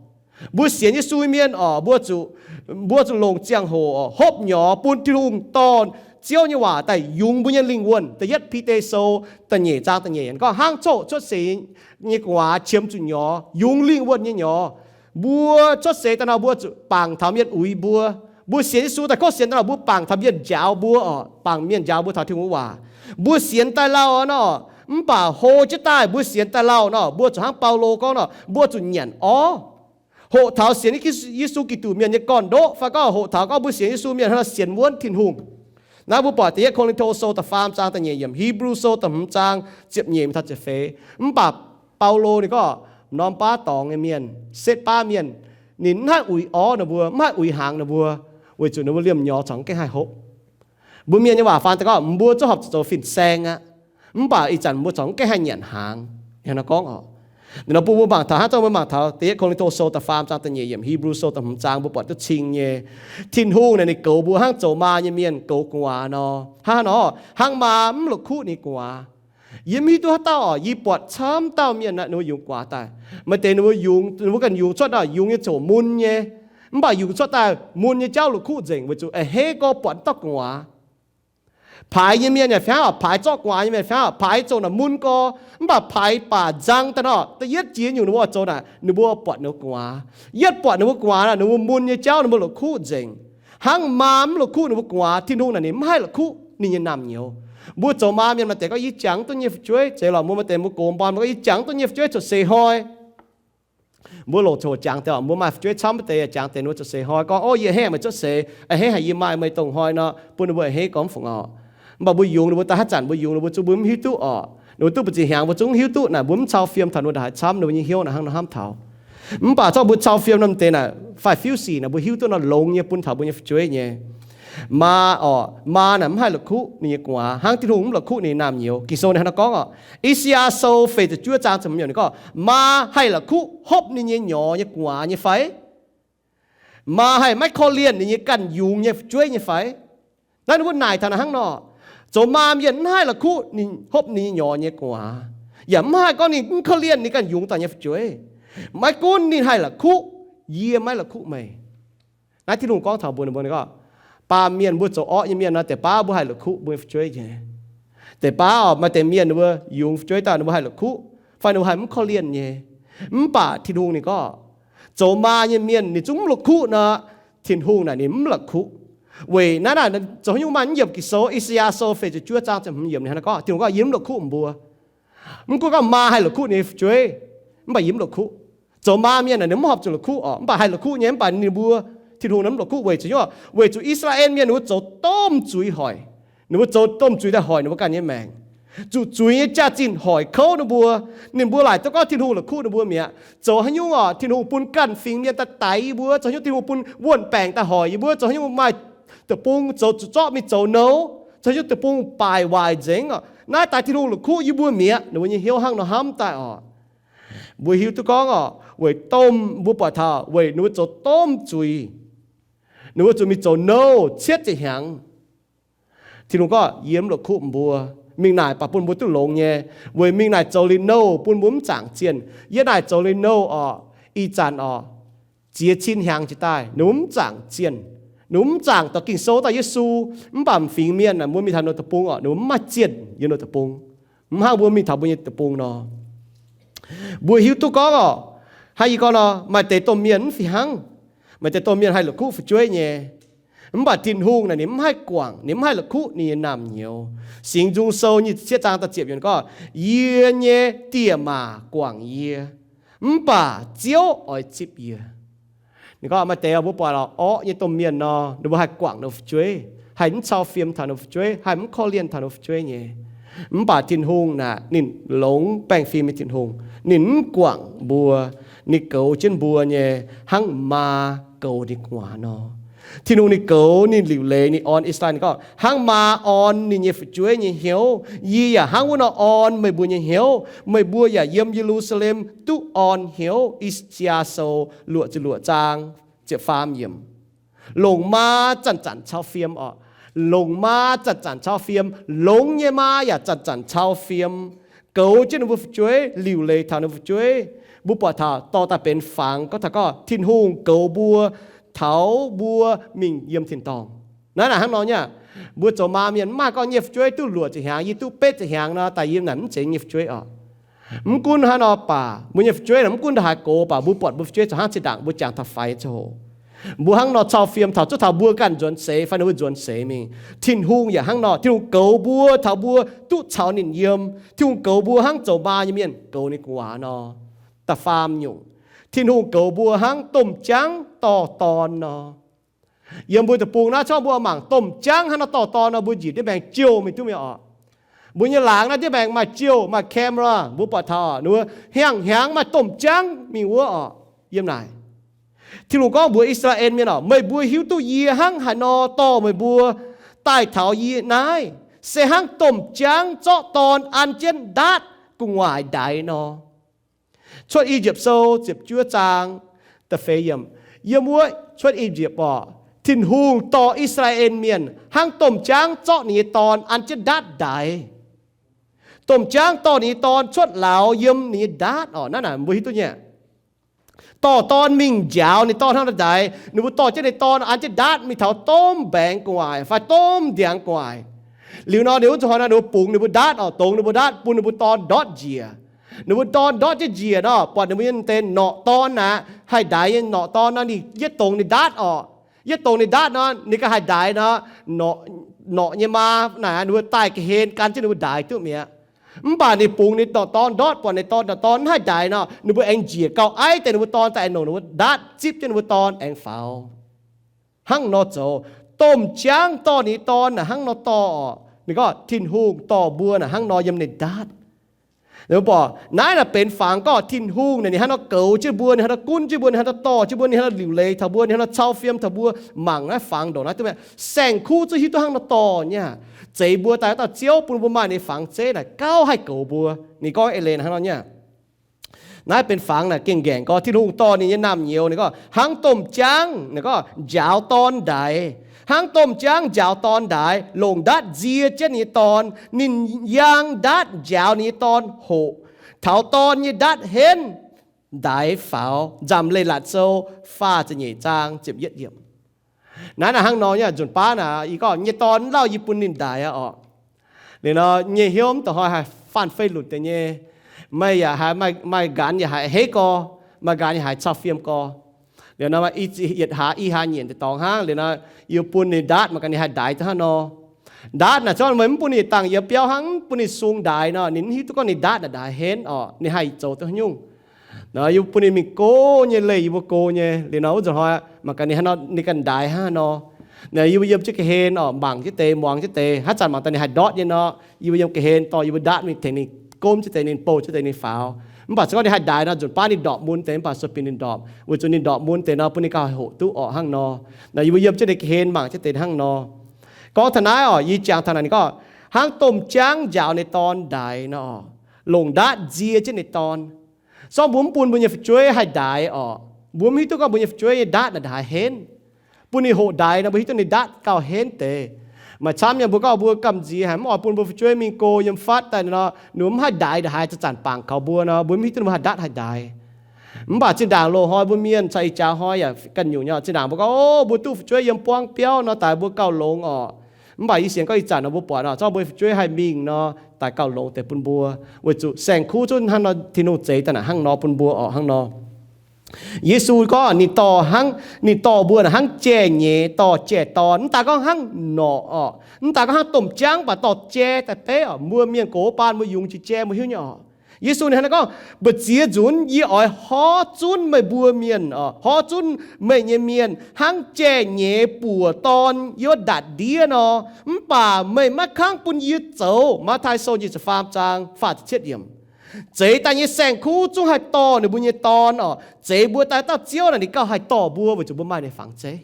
Mbuo sienx Yesu mienh oc, mbuo zuqc, mbuo zuqc longc ziangh hoc oc, hopv nyorx bun Tin-Hungh dorh Ziouv nyei waac daaih yungz mbuo nyei lingh wuonh. Da'yietv Bide Sou da'nyeic zaang da'nyeic gorngv hnangv coqv cuotv seix nyei gu'nguaaz qiemx zuqc nyorx, yungz lingh wuonh nyei nyorx. Mbuo cuotv seix daaih nor mbuo zuqc bangc taux mienh uix mbuo. Mbuo sienx Yesu daaih koqv sienx daaih nor mbuo bangc taux mienh njaaux mbuo oc, bangc mienh njaaux mbuo taux Tin-Hungh waac. Mbuo sienx daaih lauh nor, mv baac hlo jienv daaih mbuo sienx daaih lauh nor, mbuo zuqc hnangv Baulo gorngv nor, mbuo zuqc nyanc orv. Hoqc taux sienx Yesu Giduc mienh nyei gorn-ndoqv fai gorngv hoqc taux gorngv mbuo sienx Yesu mienh hnangv nor sienx wuonv Tin-Hungh. Naaiv mbuo buatc da'yietv Ko^lin^to Sou da'faam zaang da'nyeic yiemc, Hipv^lu Sou da'hmz zaang ziepc nyeic taux ziepc feix. Mv baac Baulo ninh gorngv norm baav dorngx nyei mienh, setv baav mienh, ninh mv haih uix orv ninh mbuo, mv haih uix hnaangx ninh mbuo, weic zuqc ninh mbuo liemh nyorx corc mv gaengh haih hopv. Mbuo mienh nyei waac faan daaih gorngv mbuo zungv horpc zuqc zoux fin-saeng aqv, mv baac ih zanc mbuo corc mv gaengh haih nyanc hnaangx. Hnangv nor gorngv oc. Ninh nor bun mbuo mangc taux, hnangv zanc mbuo mangc taux da'yietv Ko^lin^to Sou da'faam zaang da'nyeic yiemc, Hipv^lu Sou da'hmz zaang, mbuo buatc duqv cing nyei. Tin-Hungh naaic ninh goux mbuo hnangv zoux maa nyei mienh goux gu'nguaaz nor. Hnangv nor, hnangv maa mv la'kuqv ninh gu'nguaaz. Yie mv hiuv duqv haaix dauh oc, yie buatc camv dauh mienh naaic ninh mbuo yungz gu'nguaaz daaih. Maaih deix ninh mbuo yungz, ninh mbuo ganh yungz cuotv naaic yungz nyei ziouc mun nyei. Mv baac yungz cuotv daaih mun nyei jauv la'kuqv nzengc weic zuqc a'hneiv gorx buatc mv dauh gu'nguaaz. Paaix nyei mienh yaac fih hnangv oc, paaix zorqv gu'nguaaz nyei mienh fih hnangv oc, paaix zoux naaic mun gorx, mv baac paaix baac nzang daaih nor, da'yietv jiex nyungc ninh mbuo oix zoux naaic, ninh mbuo buatc ninh mbuo gu'nguaaz. Yietv buatc ninh mbuo gu'nguaaz naaic, ninh mbuo mun nyei jauv ninh mbuo la'kuqv nzengc. Hnangv maa mv la'kuqv ninh mbuo gu'nguaaz, Tin-Hungh naaic ninh mv haih la'kuqv ninh nyei naamh nyouz. Mbuo zoux maa mienh maaih deix gorngv, yie jangx duqv nyei fu'jueiv, zeiz lorqc, mbuo maaih deix mbuo gox mbuo gorngv, yie jangx duqv nyei fu'jueiv cuotv seix hnoi. Mbuo longc coc jangx deix, mbuo maaih fu'jueiv camv deix, jangx deix ninh mbuo cuotv seix hnoi gorngv, ov, yie a'hneiv meih cuotv seix, a'hneiv haic yie maaih meih dongh hnoi nor, bun ninh mbuo a'hneiv gorngv fungc oc. Mv baac mbuo yungz ninh mbuo daaih haaix zanc mbuo yungz ninh mbuo zungv mbuo mv hiuv duqv oc. Ninh mbuo duqv mbu'ziex hnyangx mbuo zungv mv hiuv duqv naaic, mbuo mv cau fiem taux ninh mbuo ndongc haaix camv, ninh mbuo nyei hnyouv naaic hnangv nor hnamv taux. Mv baac zorqv mbuo cau fiem norm deix naaic, faix fiuv sic naaic, mbuo hiuv duqv nor longx nyei bun taux mbuo nyei fu'jueiv nyei. Maa oc, maa naaic mv haih la'kuqv ninh nyei gu'nguaaz, hnangv Tin-Hungh mv la'kuqv ninh nyei naamh nyouz. Ging-Sou ninh hnangv nor gorngv oc, I^saa^yaa Sou feix ziepc juov zaang ziepc hmz yiemc ninh gorngv, maa haih la'kuqv hopv ninh nyei nyorx nyei gu'nguaaz nyei fai? Maa haih maiv korv-lienh ninh nyei ganh yungz nyei fu'jueiv nyei fai? Naaiv ninh mbuo naaic taux naaic hnangv nor, zoux maa mienh mv haih la'kuqv ninh hopv ninh nyei nyorx nyei gu'nguaaz, yaac mv haih gorngv ninh mv korv-lienh ninh ganh yungz daaih nyei fu'jueiv. Maiv gunv ninh haih la'kuqv, yie maiv la'kuqv meih. Naaiv Tin-Hungh gorngv taux mbuo, ninh mbuo gorngv, baamh mienh mbuo zoux orqv nyei mienh nor, deix baav mbuo haih la'kuqv mbuo nyei fu'jueiv nyei. Deix baav oc, maaih deix mienh ninh mbuo yungz fu'jueiv daaih ninh mbuo haih la'kuqv, fai ninh mbuo haih mv korv-lienh nyei. Mv baac Tin-Hungh ninh gorngv, zoux maa nyei mienh ninh zungv mv la'kuqv nor, Tin-Hungh naaic ninh mv la'kuqv. Weic naaiv naaic zoux haaix nyungc maaih mv yiemc Ging-Sou, I^saa^yaa Sou feix ziepc juov zaang ziepc hmz yiemc ninh hnangv naaiv gorngv, Tin-Hungh gorngv, yie mv la'kuqv mbuo. Mv gunv gorngv maa haih la'kuqv ninh nyei fu'jueiv, mv baac yie mv la'kuqv. Zoux maa mienh naaic ninh mv horpc zuqc la'kuqv oc, mv baac haih la'kuqv nyei, mv baac ninh mbuo, Tin-Hungh naaic mv la'kuqv weic zuqc, weic zuqc I^saa^laa^en Mienh ninh mbuo zoux domh zuiz hoic. Ninh mbuo zoux domh zuiz daaih hoic ninh mbuo ganh nyei maengc. Zuqc zuiz nyei jaax-zinh hoic kouv ninh mbuo. Ninh mbuo laaic duqv gorngv Tin-Hungh la'kuqv ninh mbuo mi'aqv. Zoux haaix nyungc oc, Tin-Hungh bun ganh fingx mienh daaih daix yie mbuo, zoux haaix nyungc Tin-Hungh bun wuonh baengc daaih hoic yie mbuo, zoux haaix nyungc maaih deic-bung zoux zuqc zorqv mingh zoux nouh, zoux haaix nyungc deic-bung baaic waaic nzengc oc. Naaiv daaih Tin-Hungh la'kuqv yie mbuo mi'aqv. Ninh mbuo nyei hnyouv hnangv nor hnamv daaih oc. Mbuo hiuv duqv gorngv oc, weic domh, mbuo buatc taux weic ninh mbuo zoux domh zuiz, ninh mbuo zuqc mingh zoux nouh cietv ziepc hnyangx. Tin-Hungh gorngv, yie mv la'kuqv mbuo. Mingh naaic baac bun mbuo duqv longx nyei, weic mingh naaic zoux liuz nouh bun mbuo mv zaangc zienh. Yie naaic zoux liuz nouh oc, ih zanc oc, ziex cin hnyangx jiex daaih ninh mbuo mv zaangc zienh. Ninh mbuo mv zaangc dorh Ging-Sou daaih Yesu. Mv baac m'fingx mienh mbuo mingh taux ninh deic-bung oc, ninh mbuo mv maaih zienh yiem ninh deic-bung, mv hnangv mbuo mingh taux mbuo nyei deic-bung nor. Mbuo hiuv duqv gorngv oc, hnangv yie gorngv nor, maaih deix domh mienh mv fih hnangv. Maaih deix domh mienh haih la'kuqv fu'jueiv nyei. Mv baac Tin-Hungh naaic ninh mv haih guangc, ninh mv haih la'kuqv ninh nyei naamh nyouz. Singx Nzung Sou nyic ziepc cietv zaang da'ziepc yiemc gorngv, yie nyei diex-maac guangc yie, mv baac Ziouv oix zipv yie. Ninh gorngv maaih deix mbuo buatc orqv nyei domh mienh nor, ninh mbuo haih guangc ninh fu'jueiv, haih mv cau fiem taux ninh fu'jueiv, haih mv korv-lienh taux ninh fu'jueiv nyei. Mv baac Tin-Hungh naaic ninh longx baengh fim nyei Tin-Hungh, ninh mv guangc mbuo, ninh goux jienv mbuo nyei hnangv maa goux ninh gu'nguaaz nor. Tin-Hungh ninh goux, ninh liuc leiz, ninh orn I^saa^laa^en, ninh gorngv, hnangv maa orn ninh nyei fu'jueiv nyei hnyouv, yie yaac hnangv wuov nor orn meih mbuo nyei hnyouv. Meih mbuo yaac yiem Ye^lu^saa^lem duqv orn hnyouv. I^saa^yaa Sou luoqc ziepc luoqc zaang ziepc faam yiemc. Longc maa zanc-zanc cau fiem oc. Longc maa zanc-zanc cau fiem. Longx nyei maa yaac zanc-zanc cau fiem, goux jienv ninh mbuo fu'jueiv, liuc leiz taux ninh mbuo fu'jueiv. Mbuo buatc taux dorh daaih benx fangx gorngv taux gorngv Tin-Hungh goux mbuo, taux mbuo mingh yiem tin-dorngh. Naaiv naaic hnangv nor nyei. Mbuo zoux maa mienh mv maaih gorngv nyei fu'jueiv duqv luoqc ziepc hnyangx, yie duqv betv ziepc hnyangx nor daaih yiem naaic mv zeiz nyei fu'jueiv oc. Mv gunv hnangv nor baac mbuo nyei fu'jueiv naaic mv gunv ndongc haaix gox baac mbuo buatc mbuo fu'jueiv zoux hnangv zinh ndaangc mbuo jangx taux faix ziangh hoc, mbuo hnangv nor cau fiem taux zuov taux mbuo ganh nzuonx seix fai ninh mbuo nzuonx seix mingh. Tin-Hungh yaac hnangv nor, Tin-Hungh goux mbuo taux mbuo duqv caux ninh yiem. Tin-Hungh goux mbuo hnangv zoux maa nyei mienh goux ninh gu'nguaaz nor. Da'faam nyungc, Tin-Hungh goux mbuo hnangv domh jaangv dorh dorn nor. Yiem mbuo deic-bung naaiv corc mbuo mangc domh jaangv hnangv nor dorh dorn nor, mbuo njiec ndiev maengx jouh mingh duqv mi'aqv oc. Mbuo nyei laangz naaiv ndiev maengx maaih jouh, maaih camera, mbuo buatc taux ninh mbuo hnyangx-hnyangx maaih domh jaangv mingh wuov oc. Yiem naaic, Tin-Hungh gorngv mbuox I^saa^laa^en Mienh oc, meih mbuo hiuv duqv yie hnangv haaix nor dorh meih mbuo daaih taux yie naaiv, se hnangv domh jaangv zorqv dorn an jienv ndaatv gu'nguaaic ndaix nor. Cuotv I^yipv Sou ziepc juov zaang da'feix yiemc. Yiem wuov cuotv I^yipv oc, Tin-Hungh dorh I^saa^laa^en Mienh hnangv domh jaangv zorqv ninh nyei dorn an jienv ndaatv ndaix. Domh jaangv dorh ninh nyei dorn cuotv lauz yiem ninh nyei ndaatv oc. Naaiv naaic mbuo hiuv duqv nyei. Dorh dorn mingh njaaux ninh dorn hnangv haaix nor ndaix, ninh mbuo dorh jienv ninh dorn an jienv ndaatv mingh taux domh mbaengx gu'nguaaic fai domh ndiangx gu'nguaaic. Liuz nor, ninh wuov zuqc hnoi nor, ninh mbuo bungx ninh mbuo ndaatv oc, dongz ninh mbuo ndaatv, bun ninh mbuo dorn ndortv njiec. Ninh mbuo dorn ndortv jienv njiec nor, buatc ninh mbuo nyei deix norqc dorn aqv, haih ndaix nyei norqc dorn nor, ninh yietv dongz ninh ndaatv oc. Yietv dongz ninh ndaatv nor, ninh ganh haih ndaix nor, norqc nyei maa naaic ninh mbuo daaih ga'hlen gan jienv ninh mbuo ndaix duqv mi'aqv. Mv baac ninh bungx ninh norqc dorn ndortv, buatc ninh dorn, norqc dorn mv haih ndaix nor, ninh mbuo aengx njiec gauh aiv deix ninh mbuo dorn daaih aengx longc ninh mbuo ndaatv zipv jienv ninh mbuo dorn aengx faaux. Hnangv nor zoux, domh jaangv dorh ninh nyei dorn naaic hnangv nor dorh oc. Ninh gorngv Tin-Hungh dorh mbuo naaic hnangv nor yiem ninh ndaatv. Mbuo buatc naaiv naaic benx fangx gorngv Tin-Hungh naaic ninh hnangv nor goux jienv mbuo, ninh hnangv nor gunv jienv mbuo, ninh hnangv nor dorh jienv mbuo, ninh hnangv nor liuc leiz taux mbuo, ninh hnangv nor cau fiem taux mbuo. Mangc naaiv fangx ndongc naaiv duqv mi'aqv. Saeng-kuv zungv hiuv duqv hnangv nor dorh nyei aqv. Zeiz mbuo daaih dauh Ziouv bun mbuo maaih ninh nyei fangx zeiv naaic gauh haih goux mbuo. Ninh gorngv eix leiz hnangv nor nyei aqv. Naaiv benx fangx naaic gengh ngaengc gorngv Tin-Hungh dorh ninh nyei naamh nyouz, ninh gorngv hnangv domh jaangv, ninh gorngv njaaux dorn ndaix, hnangv domh jaangv njaaux dorn ndaix, longc ndaatv nzie jienv ninh nyei dorn. Ninh yaang ndaatv njaaux ninh nyei dorn hoqc, taux dorn nyei ndaatv henv ndaix faaux. Nzamc Leiz-Latc Sou faah ziepc nyeic zaang ziepc yietv yiemc. Naaiv naaic hnangv nor nyei aqv. Nzunc baav naaic yie gorngv nyei dorn mv lauh yie bun ninh ndaix aqv oc. Liuz nor nyei hnyouv mv dongc hnoi haih faanh fei lunc deix nyei. Meih yaac haiz maaih nqanx yaac haiz heiv gorx, maaih nqanx yaac haiz cau fiem gorx. Liuz nor i yietc hlaax i hlaax nyienc deix dorngx hnangv. Liuz nor yie bun ninh ndaatv mangc gaax ninh haih ndaix duqv hnangv nor. Ndaatv naaic zorqv meih mv bun ninh dangh yiem biauv hnangv, mv bun ninh sung ndaix nor, ninh mv hiuv duqv gorngv ninh ndaatv naaic ndaix henv oc, ninh haih zoux duqv haaix nyungc. Nor yie bun ninh mingh go nyei leih yie mbuo go nyei. Liuz nor wuov nzunc hnoi mangc gaax ninh hnangv nor, ninh ganh ndaix hnangv nor. Nor yie mbuo yiem jienv ga'hlen oc, mangc jienv deix, muangx jienv deix. Haaix zanc mangc daaih ninh haih ndortv nyei nor, yie mbuo yiem ga'hlen dorh yie mbuo ndaatv mingh tengx ninh gomv jienv deix, ninh bouh jienv deix, ninh faaux. Mv baac se gorngv ninh haih ndaix nor, nzunc baav ninh ndorpc mun deix, mv baac sueih bieqc ninh ndorpc. Weic zuqc ninh ndorpc mun deix nor, bun ninh gauh haih hoqc duqv orqc hnangv nor. Nor yie mbuo yiem jienv ninh ga'hlen mangc jienv deix hnangv nor. Gorngv taux naaiv oc, yie jangx taux naaic ninh gorngv hnangv domh jaangv njaaux ninh dorn ndaix nor, longc ndaatv nzie jienv ninh dorn. Zorqv mbuo mv bun mbuo nyei fu'jueiv haih ndaix orqc, mbuo mv hiuv duqv gorngv mbuo nyei fu'jueiv nyei ndaatv naaic ndaix henv. Bun ninh hoqc ndaix nor, mbuo hiuv duqv ninh ndaatv gauh henv deix. Maaih camv nyei mbuo gorngv mbuo gamh nziex haic, mv oix bun mbuo fu'jueiv mingh go yiem fatv daaih nor, ninh mbuo mv haih ndaix, ndongc haaix zanc-zanc bangc kaux mbuo nor, mbuo mv hiuv duqv ninh mbuo haih ndaatv haih ndaix. Mv baac zinh ndaangc loz-hnoi mbuo mienh caux ih jaax hnoi yaac ganh nyungc nyei. Zinh ndaangc mbuo gorngv, o, mbuo duqv fu'jueiv yiem buangv biauv nor daaih mbuo gauh longx orqc. Mv baac yie sienx gorngv ih zanc nor mbuo buatc nor, zorqv mbuo fu'jueiv haih mingh nor, daaih gauh longx deix bun mbuo. Weic zuqc saeng-kuv zungv hnangv nor, Tin-Hungh zeix daaih naaic hnangv nor bun mbuo orqc hnangv nor. Yesu gorngv ninh dorh hnangv, ninh dorh mbuo naaic hnangv jai-nyeiz dorh jai-dorn. Mv daaih gorngv hnangv norqc orqc, mv daaih gorngv hnangv domh jaangv, mv baac dorh jai daaih beiv orqc. Mbuo mienh gox baan mbuo yungz jiex jai mbuo hiuv nyei orqc. Yesu ninh hnangv naaiv gorngv, mbu'ziex nzunc yie oix horv zunv meih mbuo mienh orqc, horv zunv meih nyei mienh hnangv jai-nyeiz buoc dorn yiem wuov ndatc ndiev nor, mv baac meih maiv kangv bun yie zoux. Matv^taai Sou nyic ziepc faam zaang faah ziepc cietv yiemc. Zeix daaih nyei saeng-kuv zungv haih dorh ninh mbuo nyei dorn orqc. Zeix mbuo daaih dauh Ziouv naaic ninh gauh haih dorh mbuo weic zuqc mbuo maaih ninh fangx zeiv.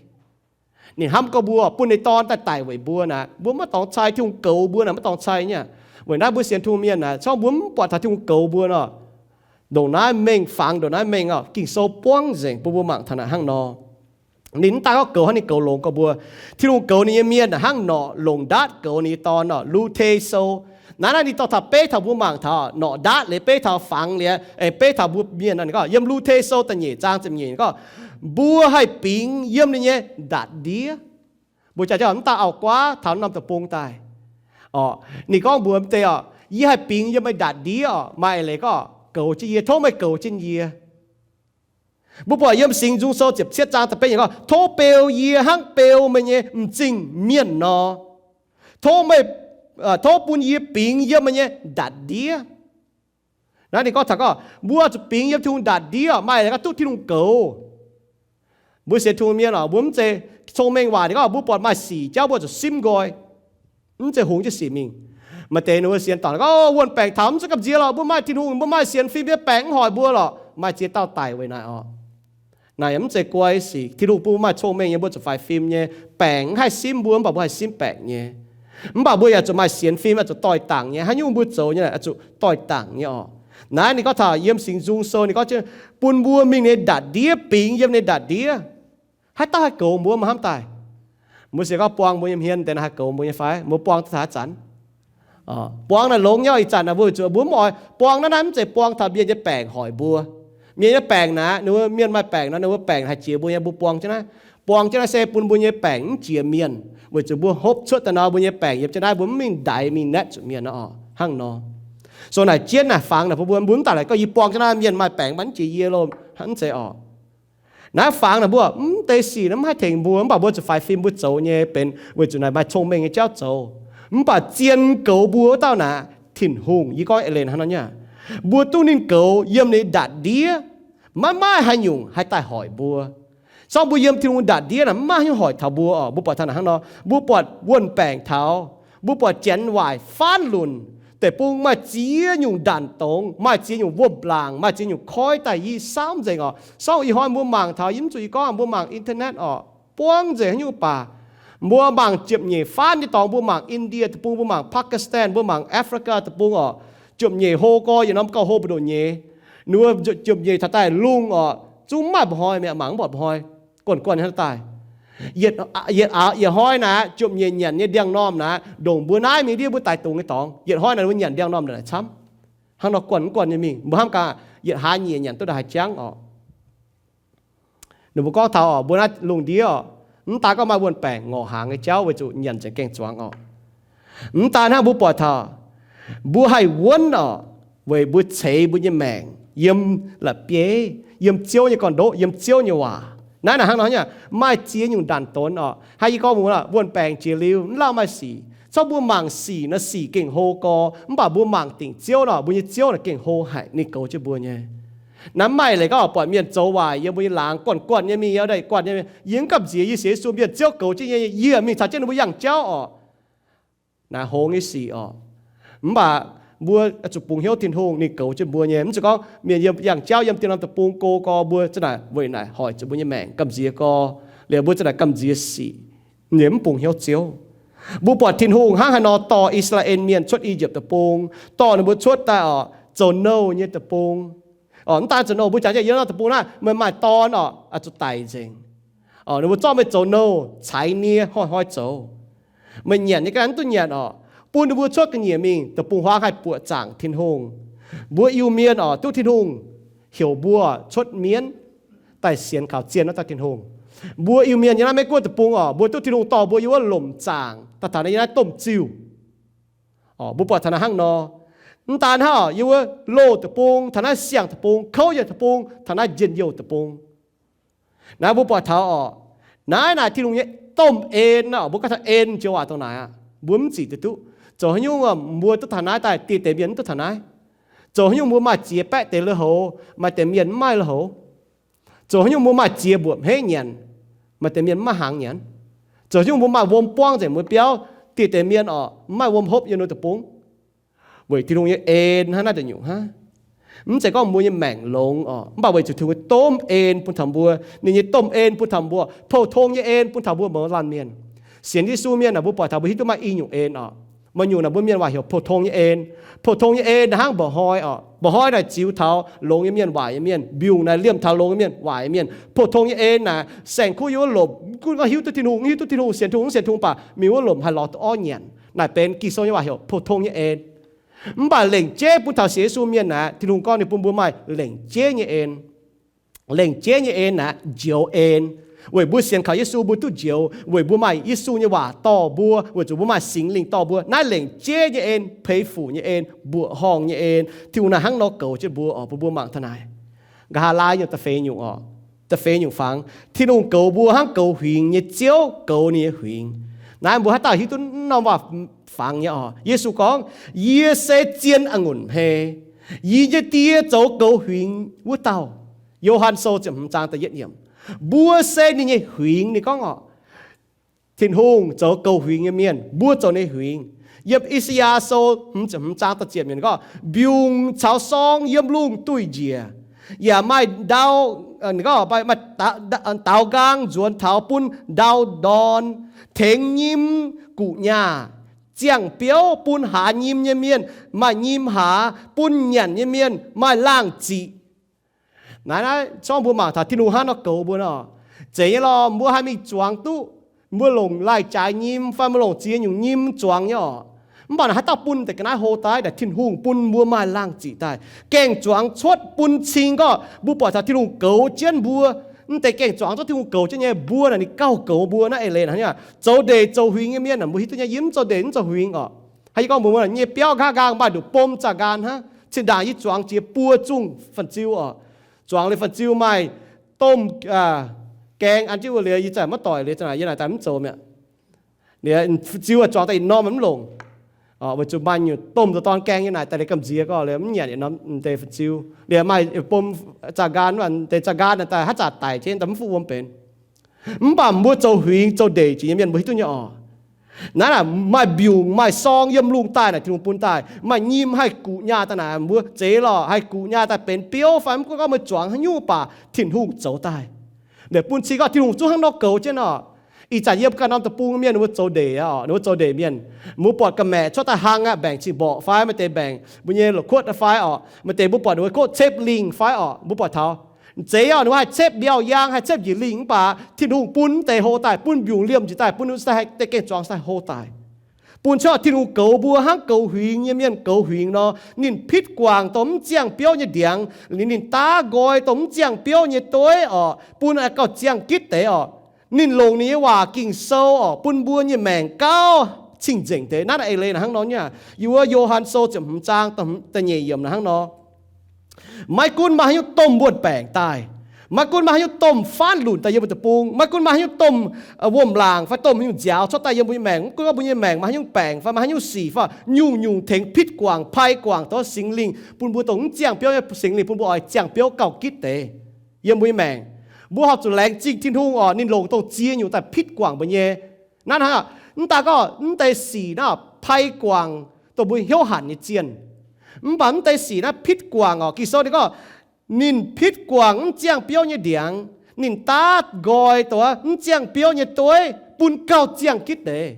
Ninh hnamv gorngv mbuo bun ninh dorn daaih daic weic mbuo naaic, mbuo maiv dorngx cai. Tin-Hungh goux mbuo naaic maiv dorngx cai nyei. Weic naaiv mbuo sienx Tin-Hungh mienh naaic, corc mbuo mv buatc taux Tin-Hungh goux mbuo nor, ndongc naaiv mengh fangx, ndongc naaiv mengh orqc, Ging-Sou buangv nzengc bun mbuo mangc taux naaic hnangv nor. Ninh mv daaih gorngv goux hnangv ninh goux longx gorx mbuo. Tin-Hungh goux ninh nyei mienh hnangv norqc longc ndaatv goux ninh nyei dorn orqc. Lu^te Sou naaiv, naaiv ninh dorh taux beiv taux mbuo mangc taux norqc ndaatv liuz beiv taux fangx liuz, aengx beiv taux mbuo mienh nor. Ninh gorngv yiem Lu^te Sou da'nyeic zaang ziepc nyeic ninh gorngv, mbuo haih bingx yiem ninh nyei ndatc ndiev. Mbuo jaax jauv mv daaih auv-guaav taux norm deic-bung daaih orqc. Ninh gorngv mbuox mv deix orqc, yie haih bingx yiem meih ndatc ndiev orqc. Maaih eix leiz gorngv goux jienv yie, tov meih goux jienv yie. Mbuo buatc yiem Singx Nzung Sou ziepc cietv zaang da'betv yiemc gorngv, tov beu yie hnangv beu meih nyei m'zing mienh nor. Tov meih, tov bun yie bingx yiem meih nyei ndatc ndiev. Naaiv ninh gorngv taux gorngv mbuo zuqc bingx yiem Tin-Hungh ndatc ndiev orqc, maaih eix leiz gorngv duqv Tin-Hungh goux. Mbuo sienx Tin-Hungh mienh orqc, mbuo mv zeiz cong-mengh waac. Ninh gorngv mbuo buatc maaih sic jauv mbuo zuqc simv nqoi, mv zeiz hungx jienv sic mingh. Maaih deix ninh mbuo sienx dorngc gorngv, o, wuonh baengc taux mv zeiz gamh nziex lorqc, mbuo maaih Tin-Hungh, mbuo maaih sienx fim nyei baengc mv hoic mbuo lorqc. Maaih ziex dauh daic weic naaic orqc. Naaic yaac mv zeiz guai sic. Tin-Hungh bun mbuo maaih cong-mengh nyei, mbuo zuqc faix fim nyei. Baengc mv haih simv mbuo, mv baac mbuo haih simv baengc nyei. Mv baac mbuo yaac zuqc maaih sienx fim, oix zuqc doix-dangc nyei. Haaix nyungc mbuo zoux nyei oix zuqc doix-dangc nyei orqc. Naaiv ninh gorngv taux yiem Singx Nzung Sou ninh gorngv, bun mbuo mingh ninh nyei ndatc ndiev, bingx yiem ninh ndatc ndiev. Haaix dauh haih goux mbuo maiv hnamv daaih? Mbuo sienx gorngv buang mbuo nyei hmien deix naaic haih goux mbuo nyei fai? Mbuo buang duqv taux haaix zanc? Buang naaic longx nyei. Ih zanc naaic mbuo zuqc mbuo mv oix buang naaiv, naaiv mv zeiz buang taux mienh nyei baengc hoic mbuo. Mienh nyei baengc naaic, ninh mbuo mienh maaih baengc nor, ninh mbuo baengc haih jiex mbuo nyei, mbuo buang jienv naaiv. Buangh jienv naaiv se bun mbuo nyei baengc mv jiex mienh, weic zuqc mbuo hopv cuotv daaih nor, mbuo nyei baengc yiem jienv naaiv mbuo mv mingh ndaix mingh naetv zuqc mienh nor. Hnangv nor, so naaic jienv naaic fangx naaic bun mbuo, mbuo mv daaih laaix gorngv yie buangh jienv naaiv mienh maaih baengc mv baac mv jiex yie loh, mv zeiz orqc. Naaiv fangx naaic mbuo mv deix sic naaiv mv haih tengx mbuo, mv baac mbuo zuqc faix fim mbuo zoux nyei benx weic zuqc naaic maaih cong-mengh nyei jauv zoux. Mv baac zien goux mbuo wuov dauh naaic, Tin-Hungh, yie gorngv eix leiz hnangv nor nyei, mbuo duqv ninh goux yiem ninh ndaatv ndiev, maiv maaih haaix nyungc haih daaih hoic mbuo. Sorng mbuo yiem Tin-Hungh ndaatv ndiev naaic mv maaih haaix nyungc hoic taux mbuo orqc. Mbuo buatc taux naaic hnangv nor, mbuo buatc wuon-baengc taux, mbuo buatc janx waaic faanv lunc, deic-bung maaih ziex nyungc ndaanc dongz, maaih ziex nyungc wuom-laangc, maaih ziex nyungc koiv daaih yie saauv nzengc orqc. Sorng ih hnoi mbuo mangc taux, yie mv zuqc yie gorngv mbuo mangc internet orqc, buangv nzengc haaix nyungc baac mbuo mangc ziepc nyeic faanv nyei dorngx, mbuo mangc India deic-bung, mbuo mangc Pakistan, mbuo mangc Africa deic-bung orqc, ziepc nyeic hlo gorx yietc norm gauh hlo mbu'ndongx nyei. Ninh mbuo ziepc nyeic taux daaih lungh orqc, zungv maaih mba'hnoi mi'aqv, mangc mv buatc mba'hnoi, guanh guanh hnangv daaih. Yietc, yietc hnoi naaic ziepc nyeic nyanc nyei ndiangx-normh naaic ndongc mbuo naaiv mingh ndiev mbuo daix dungz nyei dorngx. Yietc hnoi naaic ninh mbuo nyanc ndiangx-normh naaic camv. Hnangv nor guanh mv guanh nyei mingh, mbuo hnamv gaax yietc hlaax nyeic nyanc duqv ndongc haaix jangv orqc. Ninh mbuo gorngv taux orqc, mbuo naaiv lungh ndiev orqc, mv daan gorngv maaih wuon-baengc ngorc hnaangx nyei jauv weic zuqc nyanc za'gengh zuangx orqc. Mv daan hnangv, mbuo buatc taux mbuo haih wuonv orqc, weic mbuo ceix mbuo nyei maengc yiem la'bieiv, yiem Ziouv nyei gorn-ndoqv, yiem Ziouv nyei waac. Naaiv naaic hnangv nor nyei, maaih ziex nyungc ndaanc donx orqc. Hnangv yie gorngv mbuo wuon-baengc jiex liuz mv lauh maaih sic. Corc mbuo mangc sic nor, sic gengh hlo gorx, mv baac mbuo mangc dingc Ziouv nor, mbuo nyei Ziouv naaic gengh hlo haic, ninh goux jienv mbuo nyei. Naaiv maaih leiz gorngv buatc mienh zoux waaic yiem mbuo nyei laangz, guanh guanh nyei mingh, yiem daaih guanh nyei mingh, yie mv gamh nziex, yie sienx Yesu mienh, Ziouv goux jienv nyei, yie mingh caux jienv ninh mbuo yangh jauv orqc. Naaiv hlo nyei sic orqc. Mv baac mbuo zuqc bungx hnyouv Tin-Hungh, ninh goux jienv mbuo nyei. Mv zeiz gorngv mienh yiem yangh jauv yiem dien norm deic-bung go gorx, mbuo za'naaic weic naaic hoic zuqc mbuo nyei maengc gamh nziex gorx, liemh mbuo za'naaic gamh nziex sic, liemh mv bungx hnyouv Ziouv. Mbuo buatc Tin-Hungh hnangv haaix nor dorh I^saa^laa^en Mienh cuotv I^yipv deic-bung, dorh ninh mbuo cuotv daaih orqc, zoux nouh nyei deic-bung. Orqc, mv daan zoux nouh, mbuo jangx jienv yiem norm deic-bung naaiv, meih maaih dorn orqc, oix zuqc daic nzengc. Orqc, ninh mbuo zorqv meih zoux nouh, caux nie hnoi-hnoi zoux. Meih nyanc nyei ga'naaiv mv duqv nyanc orqc, bun ninh mbuo cuotv ga'nyiec mingh, deic-bung huaang haih buoqc zaangc Tin-Hungh. Mbuo Iu-Mienh orqc, duqv Tin-Hungh heuc mbuo cuotv mienv daaih sienx kaux zien wuov dauh Tin-Hungh. Mbuo Iu-Mienh yiem naaiv Meiv-Guoqv deic-bung orqc, mbuo duqv Tin-Hungh dorh mbuo yiem wuov lomc zaangc daaih taux naaiv, yiem naaiv domh ziuh. Orqc, mbuo buatc taux naaiv hnangv nor. Mv daan hnangv orqc, yiem wuov loh deic-bung taux naaiv siang deic-bung, kouv yiem deic-bung taux naaiv njien-youh deic-bung. Naaiv mbuo buatc taux orqc, naaiv naaic Tin-Hungh nyei domh en orqc, mbuo gorngv taux en joux waac dongh naaic aqv, mbuo mv zic duqv duqv. Zoux haaix nyungc mbuo duqv taux naaiv daaih, dieh deix mienh mv duqv taux naaiv? Zoux haaix nyungc mbuo maaih ziex baeqv deix lui-houx, maaih deix mienh mv maaih lui-houx? Zoux haaix nyungc mbuo maaih ziex mbuoqc hmeiv nyanc, maaih deix mienh mv maaih hnaangx nyanc? Zoux haaix nyungc mbuo maaih wuom buangv nzengc mbuo biauv, dieh deix mienh orqc mv maaih wuom hopv yiem ninh deic-bung? Weic Tin-Hungh nyei en hnangv naaiv deix nyungc hnangv. Mv zeiz gorngv mbuo nyei maengc longx orqc, mv baac weic zuqc Tin-Hungh nyei domh en bun taux mbuo. Ninh nyei domh en bun taux mbuo, pou-tong nyei en bun taux mbuo mouz laanh mienh. Sienx Yesu mienh aah, mbuo buatc taux mbuo hiuv duqv maaih i nyungc en orqc. Maaih nyungc naaic mbuo mienh waac heuc pou-tong nyei en. Pou-tong nyei en naaic hnangv mba'hnoi orqc. Mba'hnoi naaic ziux taux longx nyei mienh, waaic nyei mienh. Mbiungc naaic liemh taux longx nyei mienh, waaic nyei mienh. Pou-tong nyei en naaic saeng-kuv yiem wuov lomc, gunv gorngv hiuv duqv Tin-Hungh, hiuv duqv Tin-Hungh, sienx Tin-Hungh, sienx Tin-Hungh, mv baac mingh wuov lomc haih lorz duqv orv nyanc. Naaic benx Ging-Sou nyei waac heuc pou-tong nyei en. Mv baac lengc jeiv bun taux sienx Yesu mienh naaic, Tin-Hungh gorngv ninh bun mbuo maaih lengc jeiv nyei en. Lengc jeiv nyei en naaic njoux en. Weic mbuo sienx kaux Yesu mbuo duqv njoux, weic mbuo maaih Yesu nyei waac dorh mbuo, weic zuqc mbuo maaih Singx Lingh dorh mbuo. Naaiv lengc jeiv nyei en, peix fuc nyei en, mbuoqc horngh nyei en, Tin-Hungh naaic hnangv nor goux jienv mbuo orqc, bun mbuo mangc taux naaic. Nqa'haav laai nyungc da'feix nyungc orqc, da'feix nyungc fangx, Tin-Hungh goux mbuo hnangv goux huingx nyei ziouv goux ninh nyei huingx. Naaiv mbuo haaix dauh hiuv duqv norm waac fangx nyei orqc? Yesu gorngv, Yie se zien a'ngunc hmei. Yie nyei Die zoux goux huingx wuov dauh. Yo^han Sou ziepc hmz zaang da'yietv yiemc. Mbuo se ninh nyei huingx, ninh gorngv orqc. Tin-Hungh zoux goux huingx nyei mienh, mbuo zoux ninh huingx. Yiem I^saa^yaa Sou hmz ziepc hmz zaang da'ziepc yiemc gorngv, Mbiungc caux sorng yiem lungh duih njiec, yaac maaih ndau, gorngv maaih daaux nqaang nzuonx taux bun ndau ndorn, tengx nyim guqc nyaah, ziangh biouv bun haaz nyim nyei mienh maaih nyim haaz, bun nyanc nyei mienh maaih laangh ziqc. Naaiv, naaiv zorngv mbuo mangc taux Tin-Hungh hnangv nor goux mbuo nor. Zeiz nyei lorqc, mbuo haih mingh zuangx duqv, mbuo longc lai-jaaix nyim fai mbuo longc ziex nyungc nyim zuangx nyei orqc. Mv baac naaic haaix dauh bun deix ga'naaiv hlo daaih? Naaic Tin-Hungh bun mbuo maaih laangh ziqc daaih. Gaengh zuangx cuotv bun cing gorqv, mbuo buatc taux Tin-Hungh goux jienv mbuo. mv deix gengh zuangx zuqc Tin-Hungh goux jienv nyei, mbuo naaic ninh gauh goux mbuo naaiv eix leiz hnangv nyei. Zoux ndeic zoux huingx nyei mienh naaic mbuo hiuv duqv nyei, yie mv zoux ndeic mv zoux huingx orqc. Hnangv yie gorngv mbuo nyei biauv nqa'haav nqaang maaih nduqc bom za'ganh hnangv. Zinh ndaangc yie zuangx jiex buo zungh fan-ziu orqc. Zuangx liuz fan-ziu maaih domh gaeng an jienv wuov liuz, yie za'gengh maiv doic liuz, za'naaic yie naaic daaih mv zoux mi'aqv. Liuz ziu zuangx daaih yietc norm mv longc, weic zuqc maaih nyungc domh dorn gaeng nyei naaic daaih liuz gamh nziex gorngv liuz mv nyanc yietc norm deix ziu. Liuz maaih bom za'ganh, deix za'ganh naaic daaih haaix zanc daic jienv daaih mv fuqv wuom benx. Mv baac mbuo zoux huingx zoux ndeic jiex nyei mienh mbuo hiuv duqv nyei orqc. Naaiv naaic maaih mbiungc maaih sorng yiem lungh daaih naaic Tin-Hungh bun daaih, maaih nyim haih guqc nyaah daaih naaic mbuo zeiz lorqc, haih guqc nyaah daaih benx biouv fai mv gunv gorngv meih zuangx haaix nyungc baac Tin-Hungh zoux daaih. Naaic bun cing gorngv Tin-Hungh zungv hnangv nor goux jienv orqc. Ih zanc yiem ganh norm deic-bung mienh mbuo zoux ndeic orqc, ninh mbuo zoux ndeic mienh, mbuo buatc ga'maeqc cuotv daaih hlang aqv, mbaengc cing-mborqc fai maaih deix mbaengc mbuo nyei la'kuotv fai orqc, maaih deix mbuo buatc ninh mbuo kotv cepv lingh fai orqc, mbuo buatc taux zeiz orqc, ninh mbuo haih cepv mbiauh yaang, haih cepv njiec lingh mv baac Tin-Hungh bun mv deix hlo daaih, bun mbiungc liemh njiec daaih, bun ninh mbuo haih deix gengh zuangx daaih hlo daaih. Bun cuotv Tin-Hungh goux mbuo hnangv goux huingx nyei mienh goux huingx nor, ninh pitv guangc dongh mv ziangh biouv nyei ndiangx, ninh daav nqoi dongh mv ziangh biouv nyei dueiv orqc, bun gauh ziangh gitv deix orqc. Ninh longc ninh nyei waac Ging-Sou orqc, bun mbuo nyei maengc gauh cing-nzengc deix. Naaiv eix leiz naaic hnangv nor nyei. Yiem wuov Yo^han Sou ziepc hmz zaang da'nyeic yiemc naaic hnangv nor. Maiv gunv maaih haaix nyungc domh wuon-baengc daaih, maiv gunv maaih haaix nyungc domh faanv lunc daaih yiem mbuo deic-bung, maiv gunv maaih haaix nyungc domh wuom-laangc fai domh haaix nyungc nziaaux cuotv daaih yiem mbuo nyei maengc, mv gunv gorngv mbuo nyei maengc maaih haaix nyungc baengc fai maaih haaix nyungc sic fai nyungc-nyungc tengx pitv guangc, pai guangc taux Singx Lingh bun mbuo dongh mv ziangh biouv nyei Singx Lingh bun mbuo oix ziangh biouv gauh gitv deix yiem mbuo nyei maengc. Mbuo horpc zuqc laengz zingh Tin-Hungh orqc, ninh longc dongh ziex nyungc daaih pitv guangc mbuo nyei. Naaiv hnangv, mv daaih gorngv mv deix sic naaiv pai guangc dongh mbuo hnyouv hanc nyei zienh. Mv baac mv deix sic naaiv pitv guangc orqc, Ging-Sou ninh gorngv, ninh pitv guangc mv ziangh biouv nyei ndiangx, ninh daav nqoi dongh mv ziangh biouv nyei dueiv bun gauh ziangh gitv deix.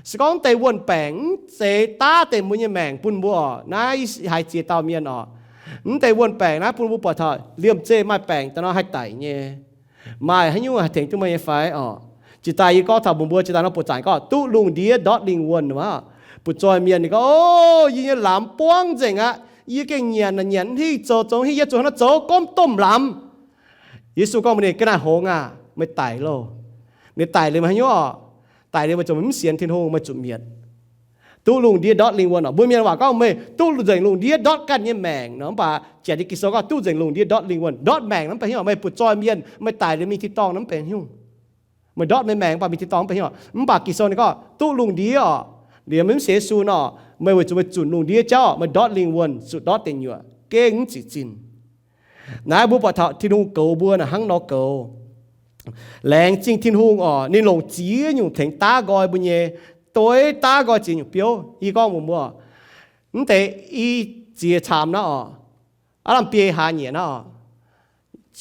Se gorngv mv deix wuon-baengc mv zeiz daav deix mbuo nyei maengc bun mbuo orqc, naaiv haiz ziex dauh mienh orqc. Mv deix wuon-baengc naaiv bun mbuo buatc taux liemh zeih maaih baengc daaih nor haih daic nyei. Maaih haaix nyungc haih tengx duqv meih nyei fai orqc? Jiex daaih yie gorngv taux mbuo, jiex daaih nor buoqc zanc gorngv duqv lungh ndiev ndortv lingh wuonh aqv. Butv-zoih mienh ninh gorngv, O, yie nyei lamz buangv nzengc aqv. Yie gengh nyanc naaic nyanc mv hingh, zoux zoux mv hingh, yie zuqc hnangv naaiv zoux gomv domh lamz. Yesu gorngv mbuox ninh, Ga'naaiv hngongx aah! Meih daic loh. Meih daic liuz meih haaix nyungc orqc? Daic liuz meih ziouc mv sienx Tin-Hungh, meih zuqc mietc. Duqv lungh ndiev ndortv lingh wuonh orqc. Mbuo mienh waac gorngv meih duqv nzengc lungh ndiev ndortv ganh nyei maengc nor, mv baac janx nyei Ging-Sou gorngv duqv nzengc lungh ndiev ndortv lingh wuonh. Ndortv maengc nor mv benx haaix nyungc? Meih butv-zoih mienh, meih daic liuz mingh tin-dorngh nor mv benx haaix nyungc? Meih ndortv meih maengc mv baac mingh tin-dorngh mv benx haaix nyungc? Mv baac Ging-Sou ninh gorngv duqv lungh ndiev orqc, liuz meih mv sienx Yesu nor, meih weic zuqc meih zunc lungh ndiev jauv, meih ndortv lingh wuonh, zuqc ndortv deic nyuoqc, gengh mv ziqc zinh. Naaiv mbuo buatc taux Tin-Hungh goux mbuo naaic hnangv nor goux. Laengz zingh Tin-Hungh orqc, ninh longc ziex nyungc tengx daav nqoi mbuo nyei, dueiv daav nqoi ziex nyungc biouv. Yie gorngv mbuox mbuo, mv deix i ziex caamx naaiv orqc, aav lamh biei hlaax nyieqc naaiv orqc,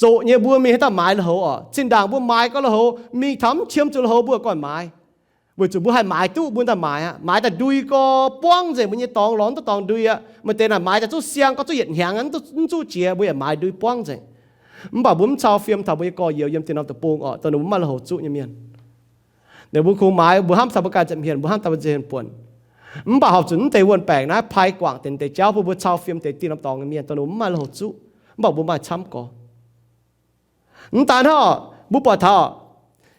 zoqc nyei mbuo mingh haaix dauh maaiz lui-houx orqc? Zinh ndaangc mbuo maaiz gau lui-houx, mingh taux mv qiemx zuqc lui-houx mbuo ganh maaiz. Weic zuqc mbuo haih maaiz duqv mbuo daaih maaiz aqv. Maaiz daaih ndui gau buangv nzengc mbuo nyei dorngx lorz mv duqv dorngx ndui aqv. Maaih deix naaic maaiz daaih zuqv siang gau zuqv yietc hnyangx mv zuqv jiex, mbuo yaac maaiz ndui buangv nzengc. Mv baac mbuo mv cau fiem taux mbuo nyei gorx-youz yiem dieh norm deic-bung orqc, dongh ninh mbuo mv maaih lui-houx zuqv nyei mienh. Ninh mbuo kungx maaiz, mbuo hnamv taux mbuo ganh ziepc hmien, mbuo hnamv taux mbuo nza'hmien buonc. Mv baac horpc zuqc mv deix wuon-baengc naaiv pai guangc deix deix jauv bun mbuo cau fiem deix dieh norm dorngx nyei mienh, dongh ninh mbuo mv maaih lui-houx zuqv, mv baac mbuo maaih camv gorx. Mv daan hnangv, mbuo buatc taux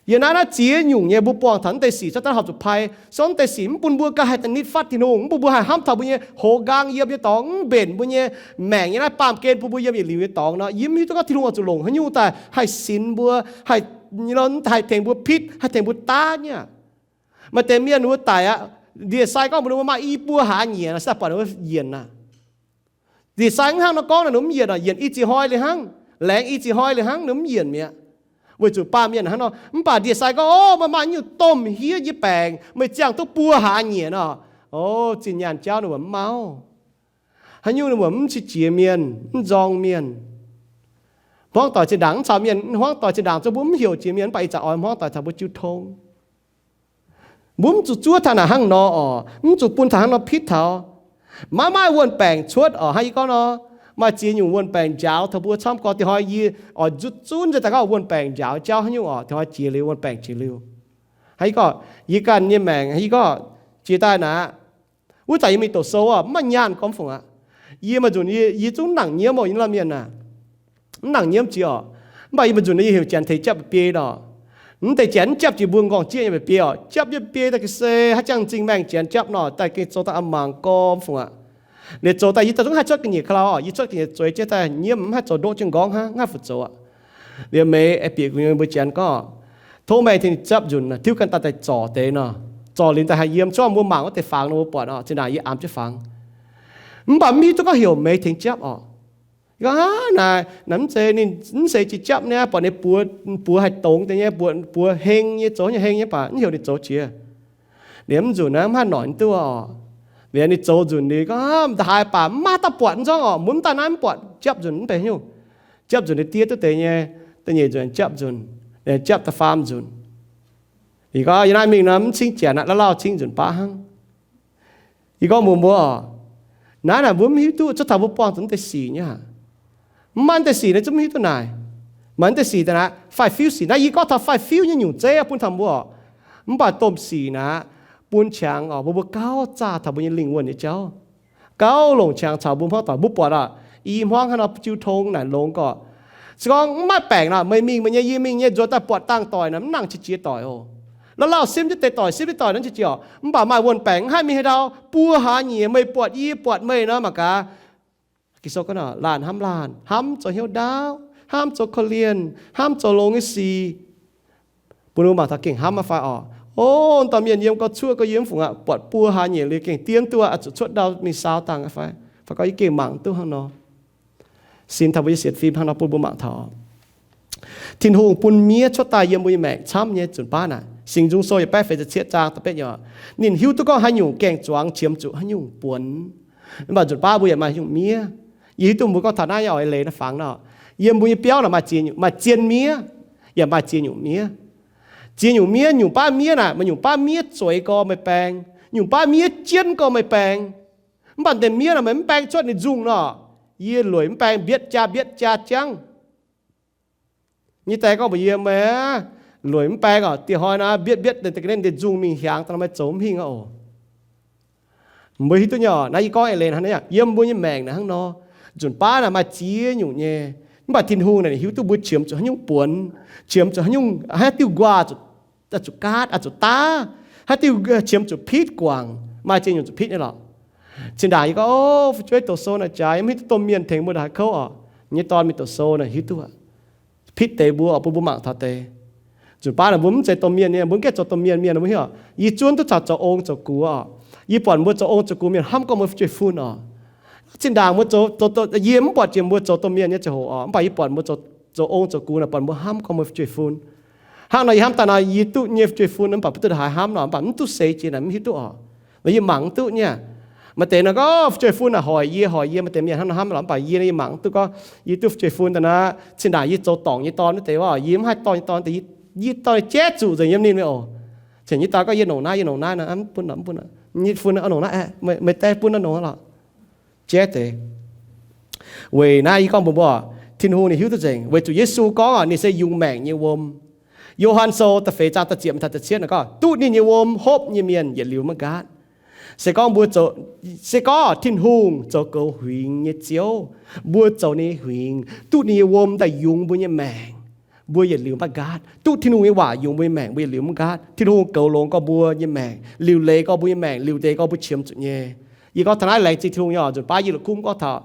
yiem naaiv naaiv ziex nyungc nyei mbuo buangh taux mv deix sic cuotv daaih horpc zuqc pai. Se gorngv mv deix sic mv bun mbuo ganh haih da'nitv fatv Tin-Hungh, mv bun mbuo haih hnamv taux mbuo nyei hoz nqaang yiem nyei dorngx, mv mbenc mbuo nyei maengc nyei naaiv baamh gen bun mbuo yiem yietc liuz nyei dorngx nor, yie mv hiuv duqv gorngv Tin-Hungh oix zuqc longc haaix nyungc daaih haih sinx mbuo, haih, haih tengx mbuo pitv, haih tengx mbuo daav nyei aqv. Maaih deix mienh wuov daic aqv, ndie-sai gorngv mbuox ninh mbuo maaih i buo hlaax nyieqc nor, se daaih buatc ninh mbuo yienc aqv. Ndie-sai mv hnangv nor gorngv naaic, ninh mv yienc orqc, yienc i ziex hnoi liuz hnangv, laengz i ziex hnoi liuz hnangv, ninh mv yienc mi'aqv. Weic zuqc baamh mienh hnangv nor. Mv baac ndie-sai gorngv, O, meih maaih nyungc domh hiev nyei baengc, meih ziangh duqv buo hlaax nyieqc nor, o, zinh nyaanh jauv ninh mbuo mv mauv. Haaix nyungc ninh mbuo mv qiex jiez mienh, mv nzorng mienh. Hmuangv doic zinh ndaangc mv caux mienh, hmuangv doic zinh ndaangc zungv mbuo mv heuc jiex mienh, mv baac ih zanc oix hmuangv doic taux mbuo jiu tong. Mbuo mv zuqc zuov taux naaic hnangv nor orqc, mv zuqc bun taux hnangv nor pitv taux. Maiv maaih wuon-baengc cuotv orqc. Hnangv yie gorngv nor, maaih ziex nyungc wuon-baengc njaaux taux mbuo camv gorx. Dinh hnoi yie oix nzutv zunv nzengc daaih gorngv wuon-baengc njaaux jauv haaix nyungc orqc, dinh hnoi jiex liuz wuon-baengc jiex liuz. Hnangv yie gorngv, yie ganh nyei maengc, hnangv yie gorngv, jiex daaih naaic, wuov zanc yie mingh doqc sou aqv, mv maaih nyaanh gormx fungc aqv. Yie maaih nzunc yie, yie zungv nangc nyiemv orqc, yie lamh mienh aac, mv nangc nyiemv jiex orqc. Mv baac yie mbuo nzunc naaiv yie heuc Janx tengx japv mba'biei nor. Mv deix Janx mv japv jiex mbuo m'nqorngv jieqv nyei mba'biei oc. Japv nyei mba'biei daaih ga'sie haaix jangx m'zing maengh Janx japv nor, daaih gengh zoux daaih a'mangc gormx fungc aqv. Liuz zoux daaih yie daaih zungv haih cuotv ga'nyiec ka'lauh oc. Yie cuotv ga'nyiec zueiz jienv daaih nyiemv, mv haih zoux ndoqv jienv m'nqorngv hnangv, mv haih fu-zoux aqv. Liuz meix aengx bieqc gu'nyuoz mbuo Janx gorngv, tov meih tengx japv nzunc, tiuv ganh daaih daaih zorc deix nor. Zorc liuz daaih haih yiem, zorqv mbuo mangc wuov deix fangx nor mbuo buatc oc. Zinh ndaangc yie aamx jienv fangx, mv baac mv hiuv duqv gorngv heuc meih tengx japv oc. Yie gorngv, aav, naaic, naaic mv zeiz, ninh mv zeiz jiex japv niaa, buatc ninh buoz, buoz haih dongz deix nyei, buoz, buoz heng nyei, zoux nyei heng nyei, mv baac mv heuc ninh zoux jiex. Liuz mv nzunc naaiv mv haih noic duqv oc. Liuz ninh zoux nzunc liuz gorngv, m'daaih haaix baac mv maaih dauh buatc nzorngv oc. Mbuo mv daaih naaiv mv buatc japv nzunc mv benx haaix nyungc. Japv nzunc liuz diev duqv deix nyei, da'nyeic nzunc japv nzunc, japv da'faam nzunc. Yie gorngv, yie naaiv mingh nor mv cingv Janx aqv, lauh lauh cingv nzunc baav hnangv. Yie gorngv mbuox mbuo oc, naaiv naaic mbuo mv hiuv duqv, cuotv taux mbuo buangh zuqc mv deix sic nyei aqv. Mv maaih mv deix sic naaiv zungv mv hiuv duqv naaic. Maaih mv deix sic daaih naaic, faix-fiuv sic naaiv, yie gorngv taux faix-fiuv nyei nyungc zeiv bun taux mbuo oc. Mv baac domh sic naaic, bun qangx oc, mbuo mbuo gauh zaah taux mbuo nyei lingh wuonh nyei jauv. Gauh longc qangx caux mbuo hmuangv doic. Mbuo buatc aqv, i hmuangv hnangv nor jiu tong naaic longx gorqv. Se gorngv mv maaih baengc nor, meih mingh meih nyei, yie mingh nyei, nzuonx daaih buatc dangh doic naaic, mv nangc qiex jiez doic oc. La'laauh simv jienv deix doic, simv jienv doic nor qiex jiez oc. Mv baac maaih wuonh baengc mv haih mingh haaix dauh, buo hlaax nyieqc meih buatc yie buatc meih nor mangc gaax. Ging-Sou gorngv, laanh hnamv laanh, hnamv zoux hnyouv ndaauv, hnamv zoux korv-lienh, hnamv zoux longx nyei sic. Bun mbuo mangc taux gengh hnamv aqv fai oc. O, dauh mienh yiem gau cuoqv gau yiem fungc aqv, buatc buo hlaax nyieqc liuz gengh diev duqv aqv, zuqc cuotv ndau mingh saau dangh aqv fai? Fai gorngv yie gengh mangc duqv hnangv nor. Sin taux mbuo nyei sienx fim hnangv nor bun mbuo mangc taux Tin-Hungh bun miev cuotv daaih yiem mbuo nyei maengc camv nyei nzunc baav naaic. Singx Nzung Sou yietc baeqv feix ziepc cietv zaang da'betv nyei, ninh hiuv duqv gorngv haaix nyungc gaeng-zuangx qiemx zuqc haaix nyungc buonc. Mv baac nzunc baav mbuo yaac maaih haaix nyungc miev. Yie hiuv duqv mbuo gorngv taux naaiv nyei oix leiz naaiv fangx nor, yiem mbuo nyei biauv naaic maaih ziex nyungc, maaih zien miev, yaac maaih ziex nyungc miev. Ziex nyungc miev, nyungc baav miev naaic maaih nyungc baav miev zueiz gorx meih baeng, nyungc baav miev jienv gorx meih baeng. Mv baac deix miev naaic meih mv baeng cuotv ninh nzungh nor, yie lueic mv baeng mbietv jaa mbietv jaa jangv. Nyei die gorngv mbuox yie, meih lueic mv baeng oc, dieh hnoi naaiv mbietv mbietv deix ga'naaiv deix nzungh mingh hiaangx daaih nor meih zoux mv hingh aqv oc. Mbuo hiuv duqv nyei oc, naaiv yie gorngv eix leiz hnangv naaiv, yiem mbuo nyei maengc naaic hnangv nor, nzunc baav naaic maaih ziex nyungc nyei. Mv baac Tin-Hungh naaic ninh hiuv duqv mbuo qiemx zuqc haaix nyungc buonc, qiemx zuqc haaix nyungc, haaix diuh nquaah zuqc gaatv, zuqc daav, haaix diuh qiemx zuqc pitv guangc, maaih ziex nyungc zuqc pitv nyei lorqc. Zinh ndaangc yie gorngv, o, fu'jueiv doqc sou naaic jaaix, yie mv hiuv duqv domh mienh tengx mbuo ndongc haaix kouv oc. Nyei dorn mingh doqc sou naaic hiuv duqv pitv deix mbuo oc, bun mbuo mangc taux deix. Nzunc baav naaic mbuo mv zeiz domh mienh nyei, mbuo mv gaengh zoux domh mienh mienh, mbuo hiuv oc. Yie zuonv duqv caux zoux ong zoux gux oc. Yie buatc mbuo zoux ong zoux gux mienh hnamv gorngv mbuo fu'jueiv fun oc. Zinh ndaangc mbuo zoux, zoux, zoux, yie mv buatc jiex mbuo zoux domh mienh nyei ziangh hoc oc, mv baac yie buatc mbuo zoux, zoux ong zoux gux naaic, buatc mbuo hnamv gorngv mbuo fu'jueiv fun. Hnangv nor yie hnamv daaih nor, yie duqv nyei fu'jueiv fun mv baac mv duqv haaix hnamv nor, mv baac mv duqv seix jiex naaic mv hiuv duqv oc. Nor yie mangc mv duqv nyei. Maaih deix nor gorngv fu'jueiv fun naaic hoic yie, hoic yie, maaih deix mienh hnangv nor hnamv lorqc, mv baac yie, yie mangc mv duqv gorngv yie duqv fu'jueiv fun daaih naaic, zinh ndaangc yie zoux dorngc nyei dorn wuov deix, yie mv haih dorh nyei dorn deix, yie dorh nyei jaiv zuqc nzengc yiem ninh mingh oc. Cingx yie dau gorngv yie nongc naaiv, yie nongc naaiv nor, mv bun lorqc, mv bun lorqc. Nyei fun nor nongc naaiv, meih daaih bun nor nongc lorqc. Jaiv deix. Weic naaiv yie gorngv mbuox mbuo, Tin-Hungh ninh hiuv duqv nzengc. Weic zuqc Yesu gorngv oc, ninh se yungz maengc nyei wuom. Yo^han Sou da'feix zaang da'ziepc taux da'cietv naaic gorngv, duqv ninh nyei wuom hopv nyei mienh yietc liuz maiv nqaatv. Se gorngv mbuo zoux, se gorngv Tin-Hungh zoux goux huingx nyei Ziouv, mbuo zoux ninh nyei huingx, duqv ninh nyei wuom daaih yungz mbuo nyei maengc, mbuo yietc liuz maiv nqaatv. Duqv Tin-Hungh nyei waac yungz mbuo nyei maengc, mbuo yietc liuz maiv nqaatv. Tin-Hungh goux longx gorx mbuo nyei maengc, liuc leiz gorx mbuo nyei maengc, liuc deix gorx mbuo qiemx zuqc nyei. Yie gorngv taux naaiv laengz zingh Tin-Hungh nyei oc. Nzunc baav yie la'kuqv gorngv taux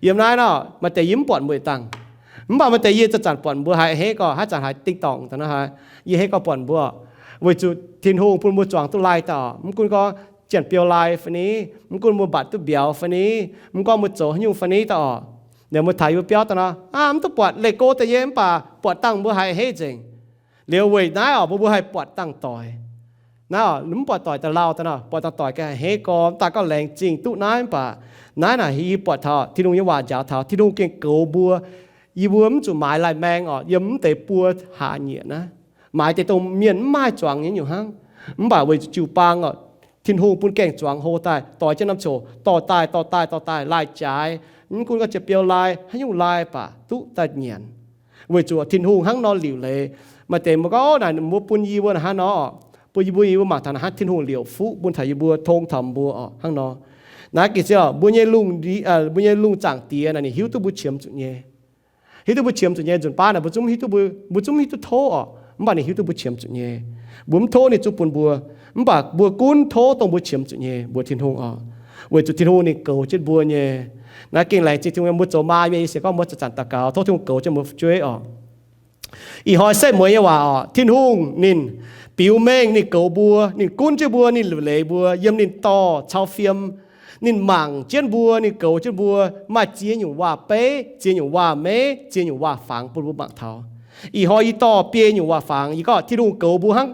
yiem naaiv nor, maaih deix yie mv buatc mbuo yietc dangh. Mv baac maaih deix yie zanc-zanc buatc mbuo haiz a'hneiv gorx, haaix zanc haiz ding dorngc daaih nor haiz, yie a'hneiv gorx buatc mbuo. Weic zuqc Tin-Hungh bun mbuo zuangx duqv laih dauh, mv gunv gorngv janx-biou laih fai ni, mv gunv mbuo mbatc duqv mbiauz fai ni, mv gorngv mbuo zoux haaix nyungc fai ni daaih oc, ninh mbuo taux yie mbuo biauv daaih nor, aav, mv duqv buatc, leih go daaih nyei, mv baac buatc dangh mbuo haiz a'hneiv nzengc. Liuz weic naaiv oc, mbuo mbuo haih buatc dangh doic. Naaiv oc, mv buatc doic daaih lauh daaih nor, buatc dangh doic gengh a'hneiv gorx, mv daaih gorngv laengz zingh duqv naaiv, mv baac naaiv naaic yie buatc taux Tin-Hungh nyei waac njaaux taux, Tin-Hungh gengh goux mbuo. Yie mbuo mv zuqc maaiz laih maeng oc, yiem mv deix buo hlaax nyieqc naaiv, maaiz deix dongh mienh mv maaih zuangx nyei nyungc hnangv. Mv baac weic zuqc jiu-baang oc, Tin-Hungh bun gaeng-zuangx hlo daaih, doix jienv norm coc dorh daaih, dorh daaih, dorh daaih, laih jaaix. Mv gunv gorngv janx-biou laih, haaix nyungc laih baac duqv daaih nyanc. Weic zuqc Tin-Hungh hnangv nor liuc leiz. Maaih deix mbuo gorngv, naaic mbuo bun yie mbuo naaic hnangv nor, bun yie mbuo, yie mbuo mangc taux naaic hnangv Tin-Hungh liouc fuqv bun taux yie mbuo, tong taux mbuo oc, hnangv nor. Naaiv gengh se mbuo nyei lungh, mbuo nyei lungh zaangc Diex naaic ninh hiuv duqv mbuo qiemx zuqc nyei. Hiuv duqv mbuo qiemx zuqc nyei nzunc baav naaic, mbuo zungv hiuv duqv mbuo, mbuo zungv hiuv duqv tov orqc. Mv baac ninh hiuv duqv mbuo qiemx zuqc nyei. Mbuo mv tov ninh zuqc bun mbuo, mv baac mbuo gunv tov dongh mbuo qiemx zuqc nyei mbuox Tin-Hungh orqc. Weic zuqc Tin-Hungh ninh goux jienv mbuo nyei. Naaiv gengh laengz zingh Tin-Hungh, mbuo zoux maa mienh yie sienx gorngv mbuo zanc-zanc daux gaux tov Tin-Hungh goux jienv mbuo fu'jueiv orqc. Ih hnoi setv mueiz nyei waac orqc, Tin-Hungh ninh biux mengh ninh goux mbuo, ninh gunv jienv mbuo, ninh liuc leiz mbuo yiem ninh dorh cau fiem. Ninh mangc jienv mbuo, ninh goux jienv mbuo, maaih ziex nyungc waac-beiv, ziex nyungc waac-meiv, ziex nyungc waac-fangx bun mbuo mangc taux. Ih hnoi yie dorh biei nyungc waac-fangx. Yie gorngv Tin-Hungh goux mbuo hnangv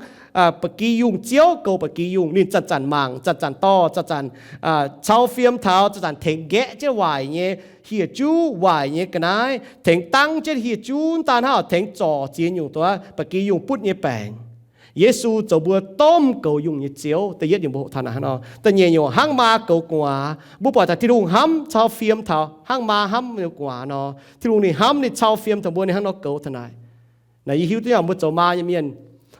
ba'gi yungh, Ziouv goux ba'gi yungh. Ninh zanc-zanc mangc, zanc-zanc dorh, zanc-zanc cau fiem taux, zanc-zanc tengx nqaeqv jienv waaic nyei hieh juv, waaic nyei ga'naaiv, tengx dangv jienv hieh juv, mv daan hnangv, tengx zorc ziex nyungc duqv ba'gi yungh butv nyei baengc. Yesu zoux mbuo domh goux yungh nyei Ziouv. Da'yietv nyungc mbuo hoqc taux naaic hnangv nor. Da'nyeic nyungc hnangv maa goux gu'nguaaz, mbuo buatc taux Tin-Hungh hnamv cau fiem taux hnangv maa hnamv nyei gu'nguaaz nor. Tin-Hungh ninh hnamv ninh cau fiem taux mbuo, ninh hnangv nor goux taux naaic. Naaic yie hiuv duqv nyei, mbuo zoux maa nyei mienh,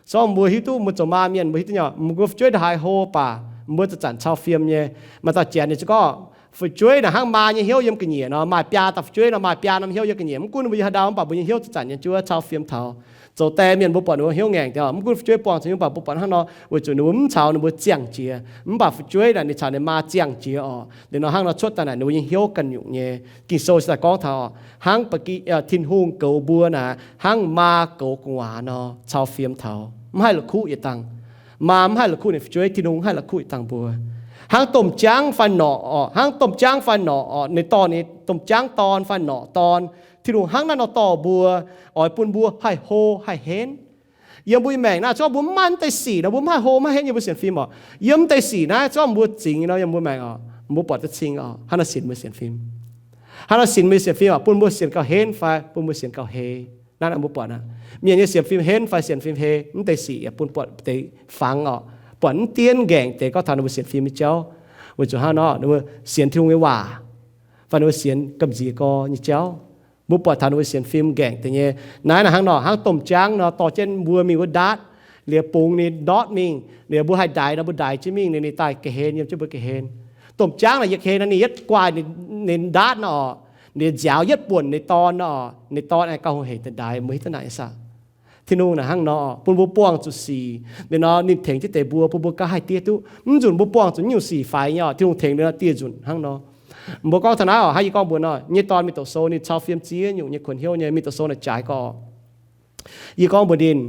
sorng mbuo hiuv duqv mbuo zoux maa mienh, mbuo hiuv duqv nyei, mbuo fu'jueiv ndaaih haaix hlo baac mbuo zanc-zanc cau fiem nyei. Maaih dauh janx ninh gorngv, fu'jueiv naaic hnangv maa nyei hnyouv yiem ga'nyiec nor. Maaih biaa dauh fu'jueiv nor, maaih biaa norm hnyouv yiem ga'nyiec. Mv gunv ninh mbuo yiem haaix ndau, mv baac mbuo nyei hnyouv zanc-zanc nyei juov cau fiem taux. Zoux die mienh mbuo buatc ninh mbuo hnyouv ngaengc deix, mv gunv fu'jueiv buangh zuqc nyungc, mv baac mbuo buatc hnangv nor weic zuqc ninh mbuo mv caux ninh mbuo ziangh jiex. Mv baac fu'jueiv naaic ninh caux ninh maa ziangh jiex orqc. Liuz nor hnangv nor cuotv daaih naaic ninh mbuo nyei hnyouv ganh nyungc nyei. Ging-Sou se daaih gorngv taux hnangv Tin-Hungh goux mbuo naaic hnangv maa goux gu'nguaaz nor cau fiem taux. Mv haih la'kuqv yietc dangh. Maa mv haih la'kuqv ninh fu'jueiv, Tin-Hungh mv haih la'kuqv yietc dangh mbuo. Hnangv domh jaangv fai norqc orqc, hnangv domh jaangv fai norqc orqc, ninh dorh ninh domh jaangv dorn fai norqc dorn. Tin-Hungh hnangv naaiv nor dorh mbuo, oix bun mbuo haih hlo haih henv. Yiem mbuo nyei maengc naaiv, se gorngv mbuo mv maaih naaiv deix sic nor, mbuo mv haih hlo mv haih henv yiem mbuo sienx fim orqc. Yiem naaiv deix sic naaiv, se gorngv mbuo zingx nor, yiem mbuo maengc orqc, mbuo buatc duqv cing orqc. Hnangv nor sienx mbuo sienx fim, hnangv nor sienx mbuo sienx fim orqc, bun mbuo sienx gauh henv fai bun mbuo sienx gauh hei. Naaiv mbuo buatc aqv, mienh nyei sienx fim henv fai sienx fim hei, mv deix sic yaac bun buatc deix fangx orqc, buatc mv dienv ngaengc deix gorngv taux ninh mbuo sienx fim nyei jauv. Weic zuqc hnangv nor ninh mbuo sienx Tin-Hungh nyei waac, fai ninh mbuo sienx gamh nziex gorx nyei jauv. Mbuo buatc taux ninh mbuo sienx fim ngaengc deix nyei. Naaiv naaic hnangv nor, hnangv domh jaangv nor dorh jienv mbuo mingh wuov ndaatv, liuz bungx ninh ndortv mingh. Liuz mbuo haih ndaix nor, mbuo ndaix jienv mingh, ninh daaih ga'hlen yiem jienv mbuo ga'hlen. Domh jaangv naaic yietc hlen nor ninh yietv guaaih ninh ndaatv nor orqc, ninh nziaaux yietv buonc ninh dorn nor orqc, ninh dorn aengx gauh hungh heic daaih ndaix. Mbuo hiuv duqv naaic ih zanc Tin-Hungh naaic hnangv nor, bun mbuo buangh zuqc sic. Liuz nor ninh tengx jienv deix mbuo, bun mbuo gauh haih diev duqv. Mv nzunc mbuo buangh zuqc nyungc sic faix nyei orqc, Tin-Hungh tengx liuz nor dieh nzunc hnangv nor. Mbuo gorngv taux naaiv orqc, hnangv yie gorngv mbuox nor, nyei dorn mingh doqc sou ninh cau fiem ziex nyungc nyei kuonx hnyouv nyei, mingh doqc sou naaic jaaix gorx. Yie gorngv mbuox ninh,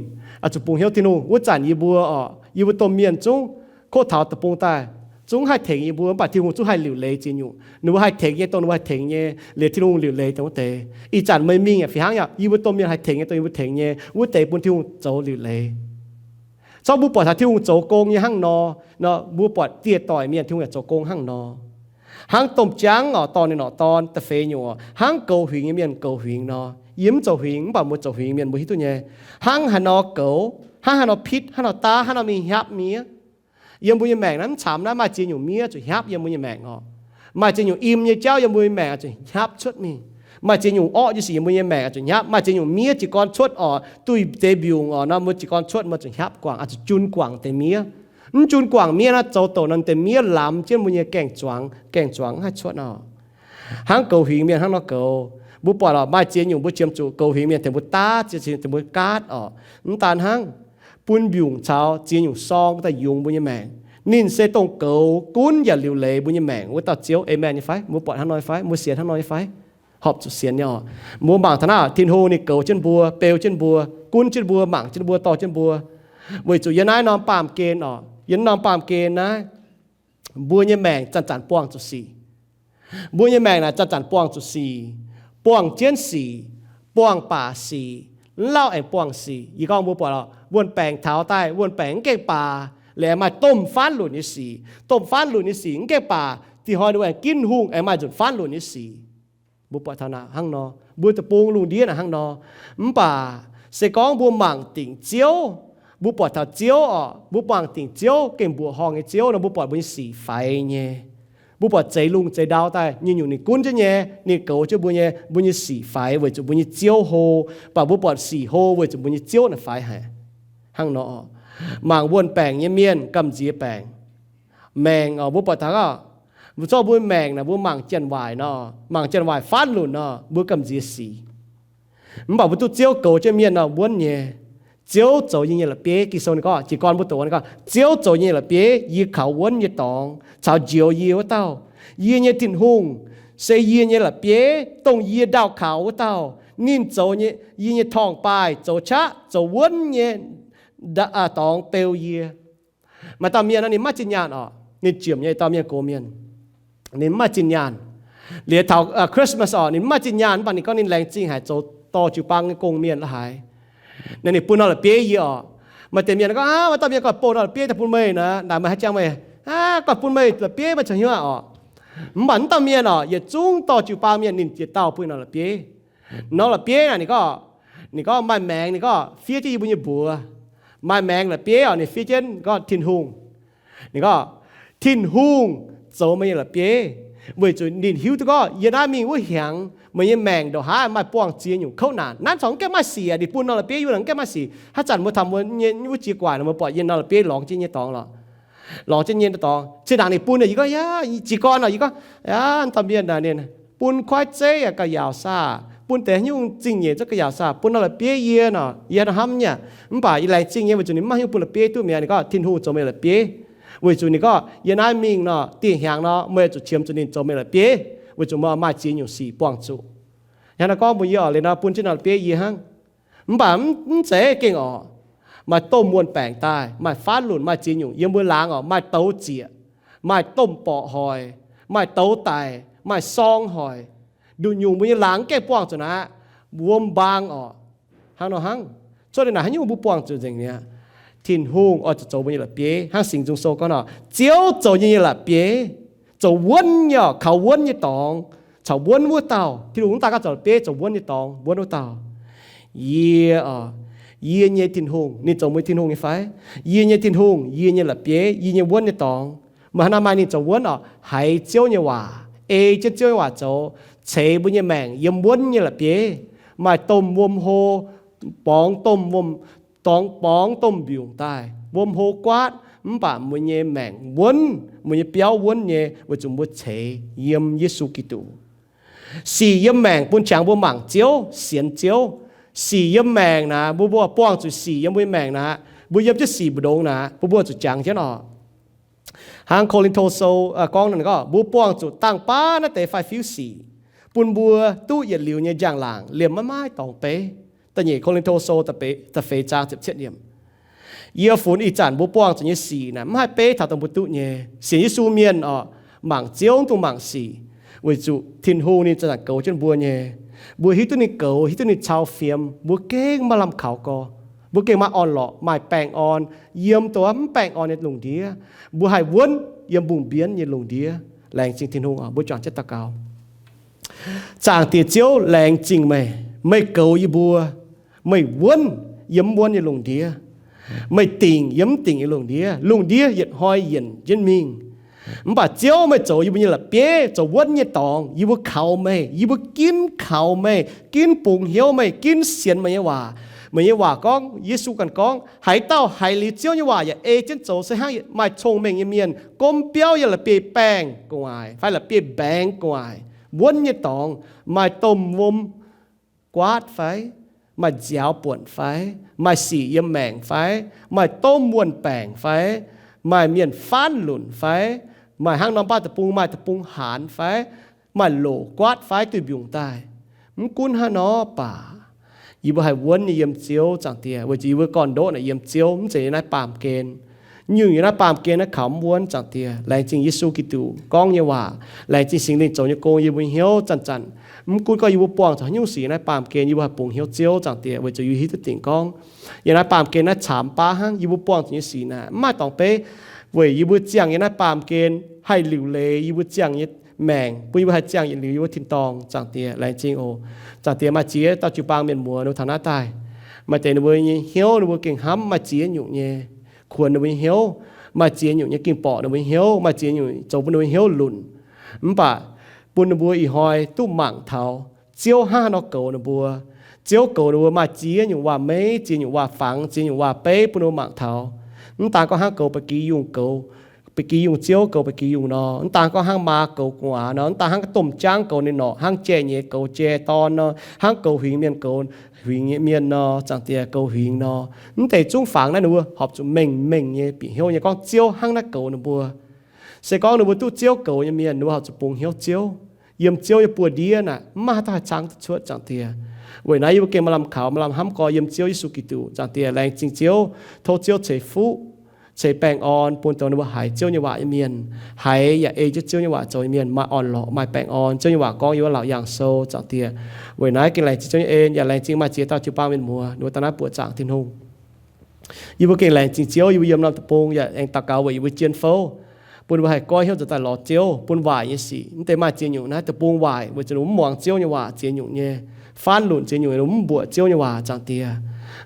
oix zuqc bungx hnyouv Tin-Hungh. Wuov zanc yie mbuo orqc, yie mbuo domh mienh zungv kotv taux deic-bung daaih, zungv haih tengx yie mbuo, mv baac Tin-Hungh zungv haih liuc leiz ziex nyungc. Ninh mbuo haih tengx nyei dongh ninh mbuo haih tengx nyei, liuz Tin-Hungh liuc leiz dongh wuov deix. Ih zanc meih mingh yaac fih hnangv, yie mbuo domh mienh haih tengx nyei dongh yie mbuo tengx nyei, wuov deix bun Tin-Hungh zoux liuc leiz. Zorqv mbuo buatc taux Tin-Hungh zoux gong nyei hnangv nor, mbuo buatc dieh doic mienh Tin-Hungh yaac zoux gong hnangv nor. Hnangv domh jaangv orqc, dorh ninh norqc dorn da'feix nyungc orqc, hnangv goux huingx nyei mienh goux huingx nor. Yie mv zoux huingx, mv baac mbuo zoux huingx mienh mbuo hiuv duqv nyei. Hnangv haaix nor goux, hnangv haaix nor pitv, hnangv haaix nor daav, hnangv haaix nor mingh hnyapv miev. Yiem mbuo nyei maengc naaiv mv camv naaiv, maaih ziex nyungc miev zuqc hnyapv yiem mbuo nyei maengc orqc. Maaih ziex nyungc im nyei jauv yiem mbuo nyei maengc zuqc hnyapv cuotv mingh. Maaih ziex nyungc orqv nyei sic yiem mbuo nyei maengc zuqc hnyapv. Maaih ziex nyungc miev jiez gorn cuotv orqc, duih deix mbiungc orqc nor, mbuo jiez gorn cuotv mbuo zuqc hnyapv guangc, oix zuqc jun guangc deix miev. Mv jun guangc miev naaiv, zoux douc nor deix miev lamz jienv mbuo nyei gaeng zuangx, gaeng zuangx mv haih cuotv orqc. Hnangv goux huingx mienh hnangv nor goux. Mbuo buatc orqc, maaih ziex nyungc mbuo qiemx zuqc goux huingx mienh tengx mbuo daav, ziex nyungc tengx mbuo gaatv orqc. Mv daan hnangv, bun mbiungc caux ziex nyungc sorng daaih yungz mbuo nyei maengc. Ninh se dongh goux, gunv yaac liuc leiz mbuo nyei maengc wuov dauh Ziouv. Aamen nyei fai? Mbuo buatc hnangv nor nyei fai? Mbuo sienx hnangv nor nyei fai? Horpc zuqc sienx nyei orqc. Mbuo mangc taux naaiv, Tin-Hungh ninh goux jienv mbuo, beu jienv mbuo, gunv jienv mbuo, mangc jienv mbuo, dorh jienv mbuo. Weic zuqc yiem naaiv norm baamh gen orqc, yiem norm baamh gen naaiv, mbuo nyei maengc zanc-zanc buangh zuqc sic. Mbuo nyei maengc naaic zanc-zanc buangh zuqc sic, buangh jienv sic, buangh baac sic, mv lauh aengx buangh sic. Yie gorngv mbuo buatc orqc, wuon-baengc taux daaih, wuon-baengc mv gaengh baac, liuz aengx maaih domh faanv lunc nyei sic. Domh faanv lunc nyei sic mv gaengh baac, dih hnoi ninh mbuo aengx ginv hungh aengx maaih nzunc faanv lunc nyei sic. Mbuo buatc taux naaic hnangv nor, mbuo deic-bung lungh ndiev naaic hnangv nor. Mv baac se gorngv mbuo mangc dingc Ziouv, mbuo buatc taux Ziouv orqc, mbuo mangc dingc Ziouv, gengh mbuoqc horngh nyei Ziouv nor, mbuo buatc mbuo nyei sic faix nyei. Mbuo buatc zeix lungh zeix ndau daaih nyei nyungc ninh gunv jienv nyei, ninh goux jienv mbuo nyei, mbuo nyei sic faix weic zuqc mbuo nyei Ziouv hlo. Mv baac mbuo buatc sic hlo weic zuqc mbuo nyei Ziouv naaic faix haic. Hnangv nor, mangc wuon-baengc nyei mienh gamh nziex baengc, maengc orqc, mbuo buatc taux orqc, mbuo zorqv mbuo maengc naaic mbuo mangc janx-waaic nor, mangc janx-waaic faanv lunc nor, mbuo gamh nziex sic. Mv baac mbuo duqv Ziouv goux jienv mienh nor wuonv nyei. Ziouv zoux yie nyei la'bieiv. Ging-Sou ninh gorngv, jiez gorn mbuo doqc ninh gorngv, Ziouv zoux yie nyei la'bieiv, yie kaux wuonv nyei dorngx caux njoux yie wuov dauh. Yie nyei Tin-Hungh se yie nyei la'bieiv, dongh yie ndaauh kaux wuov dauh. Ninh zoux yie nyei torngv-baaih zoux qaqv zoux wuonv nyei dorngx beu yie. Maaih dauh mienh nor ninh maiv maaih zinh nyaanh orqc. Ninh ziemc nyei dauh mienh gox mienh, ninh maiv maaih zinh nyaanh. Liuz taux Christmas orqc, ninh maiv maaih zinh nyaanh, mv baac ninh gorngv ninh laengz zingh haic zoux dorh jiu-baang nyei gong-mienh la'haaix. Naaiv ninh bun norm la'bieiv yie orqc. Maaih deix mienh gorngv, Aav, maaih dauh mienh gorngv bun norm la'bieiv daaih bun meih naaic, naaic meih haaix jangx meih, aav, gorngv bun meih la'bieiv meih caux hnyouv orqc. Mv baac mv dauh mienh orqc, yietc zungv dorh jiu-baang mienh ninh yietc dauh bun norm la'bieiv. Norm la'bieiv naaic ninh gorngv, ninh gorngv maaih maengx ninh gorngv fiev jienv yie mbuo nyei mbuox. Maaih maengx la'bieiv orqc, ninh fiev jienv gorngv Tin-Hungh. Ninh gorngv, Tin-Hungh zoux meih nyei la'bieiv, weic zuqc ninh hiuv duqv gorngv yie naaiv mingh wuov hnyangx meih nyei maengc ndongc haaix maaih buangh ziex nyungc kouv naanc. Naaiv corc mv gaengh maaih sic, ninh bun norm la'bieiv yie mv gaengh maaih sic. Haaix zanc mbuo taux mbuo nyei wuov jiex guaic nor, mbuo buatc yie norm la'bieiv lorngx jienv nyei dorngx lorqc, lorngx jienv nyei dorngx. Cin ndaangc ninh bun yie gorngv, yaac jiez gorn nor, yie gorngv, Yaac dauh mienh naaic ninh bun kuaaiv zeiv yaac gauh yaauc saah, bun deix haaix nyungc zingh nyeic zungv gauh yaauc saah, bun norm la'bieiv yie nor, yie hnamv nyei. Mv baac yie laengz zingh nyei, weic zuqc ninh maiv hiuv bun la'bieiv duqv mi'aqv. Ninh gorngv, Tin-Hungh zoux meih la'bieiv, weic zuqc ninh gorngv yie naaiv mingh nor, dieh hnyangx nor meih zuqc qiemx zuqc ninh zoux meih la'bieiv, weic zuqc meih maaih ziex nyungc sic buangh zuqc. Hnangv naaiv gorngv mbuo yie orqc, liuz nor bun jienv norm la'bieiv yie hnangv. Mv baac mv zeiz gengh orqc, maaih domh wuon-baengc daaih, maaih faanv lunc, maaih ziex nyungc. Yiem mbuo laangz orqc, maaih douz zieqc, maaih domh borqc hoic, maaih douz daic, maaih sorng hoic. Nduqc nyungc mbuo nyei laangz mv gaengh buangh zuqc naaic, wuom mbaang orqc. Hnangv nor hnangv, cuotv liuz naaic haaix nyungc mbuo buangh zuqc nzengc mi'aqv. Tin-Hungh oix zuqc zoux mbuo nyei la'bieiv. Hnangv Singx Nzung Sou gorngv nor, Ziouv zoux yie nyei la'bieiv, zoux wuonv nyei orqc, kaux wuonv nyei dorngx, caux wuonv wuov dauh. Tin-Hungh mv daaih gorngv zoux la'bieiv, zoux wuonv nyei dorngx, wuonv wuov dauh. Yie orqc, yie nyei Tin-Hungh, ninh zoux mbuo Tin-Hungh nyei fai? Yie nyei Tin-Hungh, yie nyei la'bieiv, yie nyei wuonv nyei dorngx. Meih hnangv naaiv maaih ninh zoux wuonv orqc, haiz Ziouv nyei waac, ei jienv Ziouv nyei waac zoux, ceix mbuo nyei maengc yiem wuonv nyei la'bieiv. Maaih domh wuom hlo, borngz domh wuom, dorngx borngz domh mbiungc daaih, wuom hlo guaatv, mv baac mbuo nyei maengc wuonv, mbuo nyei biauv wuonv nyei, weic zuqc mbuo ceix yiem Yesu Giduc. Sic yiem maengc bun qangx mbuo mangc Ziouv, sienx Ziouv. Sic yiem maengc naaic, mbuo, mbuo buangh zuqc sic yiem mbuo nyei maengc naaic, mbuo yiem jienv sic mbu'ndongx naaic, mbuo, mbuo zuqc jangx jienv orqc. Hnangv Ko^lin^to Sou gorngv nor gorngv, mbuo buangh zuqc dangh baav naaiv deix faix-fiuv sic, bun mbuo duqv yietc liuz nyei njang-laangc liemh maiv maaih dorngx beiv. Da'nyeic Ko^lin^to Sou da'feix zaang ziepc cietv yiemc. Yie funx ih zanc mbuo buangh zuqc nyei sic naaic mv haih beiv taux dongh mbuo duqv nyei. Sienx Yesu mienh orqc, mangc Ziouv mv dungx mangc sic, weic zuqc Tin-Hungh ninh zanc-zanc goux jienv mbuo nyei. Mbuo hiuv duqv ninh goux, hiuv duqv ninh cau fiem, mbuo gengh maaih lamh kaux gorx. Mbuo gengh maaih orn-lorqc, maaih baengh orn yiem dongh mv baengh orn nyei lungh ndiev. Mbuo haih wuonv yiem mbungh mbienv nyei lungh ndiev. Laengz zingh Tin-Hungh oc. Mbuo juangc jienv daux gaux. Zaangc Diex Ziouv, laengz zingh meih. Meih goux yie mbuo. Meih wuonv yiem mv wuonv nyei lungh ndiev. Meih dingc yiem mv dingc nyei lungh ndiev. Lungh ndiev yietc hnoi yienc jienv mingh. Mv baac Ziouv, meih zoux yie mbuo nyei la'bieiv, zoux wuonv nyei dorngx. Yie mbuo kaux meih. Yie mbuo ginv kaux meih, ginv bungx hnyouv meih, ginv sienx meih nyei waac. Meih nyei waac gorngv, Yesu ganh gorngv, haaix dauh haiz liuz Ziouv nyei waac yaac ei jienv zoux se hnangv maaih cong-mengh nyei mienh gomv biauv yiem la'bieiv-baengh gu'nguaaic fai la'bieiv-mbaengx gu'nguaaic, wuonv nyei dorngx, maaih domh wuom guaatv fai, maaih nziaaux buonc fai, maaih sic yiem maengc fai, maaih domh wuon-baengc fai, maaih mienh faanv lunc fai, maaih hnangv norm baav deic-bung, maaih deic-bung haanz fai, maaih loc guaatv fai duih mbiungc daaih. Mv gunv hnangv nor baac, yie mbuo haih wuonv nyei yiem Ziouv, Zaangc Diex, weic zuqc yie mbuo gorn-ndoqv naaic yiem Ziouv, mv zeiz yiem naaiv baamh gen. Nyungc yiem naaiv baamh gen naaiv kaux mv wuonv, Zaangc Diex. Laengz zingh Yesu Giduc gorngv nyei waac. Laengz zingh Singx Lingh zoux nyei gong yiem yie mbuo hnyouv zanc-zanc. Mv gunv gorngv yie mbuo buangh zuqc haaix nyungc sic yiem naaiv baamh gen, yie mbuo haih bungx hnyouv Ziouv, Zaangc Diex, weic zuqc yie hiuv duqv dingc gorngv yiem naaiv baamh gen naaiv camx baav hnangv. Yie mbuo buangh zuqc nyei sic naaic mv maaih dorngx beiv, weic yie mbuo ziangh yiem naaiv baamh gen haih liuc leiz yie mbuo ziangh nyei maengc, bun yie mbuo haih ziangh yietc liuz yie mbuo tin-dorngh, Zaangc Diex. Laengz zingh oc. Zaangc Diex, maaih ziex dauh jiu-baang mienh muoz ninh mbuo taux naaiv daaih. Maaih deix ninh mbuo nyei hnyouv ninh mbuo gengh hnamv maaih ziex nyungc nyei, kuonx ninh mbuo nyei hnyouv. Maaih ziex nyungc nyei gengh borqc ninh mbuo nyei hnyouv, maaih ziex nyungc zoux bun ninh mbuo hnyouv lunc. Mv baac bun ninh mbuo ih hnoi duqv mangc taux Ziouv hnangv haaix nor goux ninh mbuo. Ziouv goux ninh mbuo maaih ziex nyungc waac-meiv, ziex nyungc waac-fangx, ziex nyungc waac-beiv bun ninh mbuo mangc taux. Mv daan gorngv hnangv goux ba'gi yungh, goux ba'gi yungh ziouv goux ba'gi yungh nor, mv daan gorngv hnangv maa goux gu'nguaaz nor, mv daan hnangv domh jaangv goux ninh norqc, hnangv jai-nyeiz goux jai-dorn nor, hnangv goux huingx mienh goux huingx mienh nor, Zaangc Diex, goux huingx nor, mv deix zungv fangx naaiv ninh mbuo horpc zuqc mengh mengh nyei bieqc hnyouv nyei gorngv Ziouv hnangv naaiv goux ninh mbuo. Se gorngv ninh mbuo duqv Ziouv goux nyei mienh, ninh mbuo horpc zuqc bungx hnyouv Ziouv. Yiem Ziouv nyei buoz-ndiev naaic mv maaih haaix dauh haih caangv duqv cuotv, Zaangc Diex. Weic naaiv yie mbuo gengh maaih lamh kaux, maaih lamh hnamv gorx yiem Ziouv Yesu Giduc, Zaangc Diex. Laengz zingh Ziouv, tov Ziouv ceix fuqv, ceix baengh orn bun dongh ninh mbuo haiz Ziouv nyei waac nyei mienh, haiz yaac ei jienv Ziouv nyei waac zoux nyei mienh maaih orn-lorqc, maaih baengh orn. Ziouv nyei waac gorngv yiem wuov Laauc Yaangh Sou, Zaangc Diex. Weic naaiv gengh laengz zingh Ziouv nyei en, yaac laengz zingh maaih ziex dauh jiu-baang mienh muoz, ninh mbuo daaih naaiv buoqc zaangc Tin-Hungh. Yie mbuo gengh laengz zingh Ziouv, yie mbuo yiem norm deic-bung yaac aengx daux gaux weic yie mbuo jien-fouv, bun ninh mbuo haih goiv hnyouv nzuonx daaih lorz Ziouv, bun waaic nyei sic, mv deix maaih ziex nyungc naaiv deic-bung waaic weic zuqc ninh mbuo mv muangx Ziouv nyei waac ziex nyungc nyei, faanv lunc ziex nyungc, ninh mbuo mv mbuoqc Ziouv nyei waac, Zaangc Diex.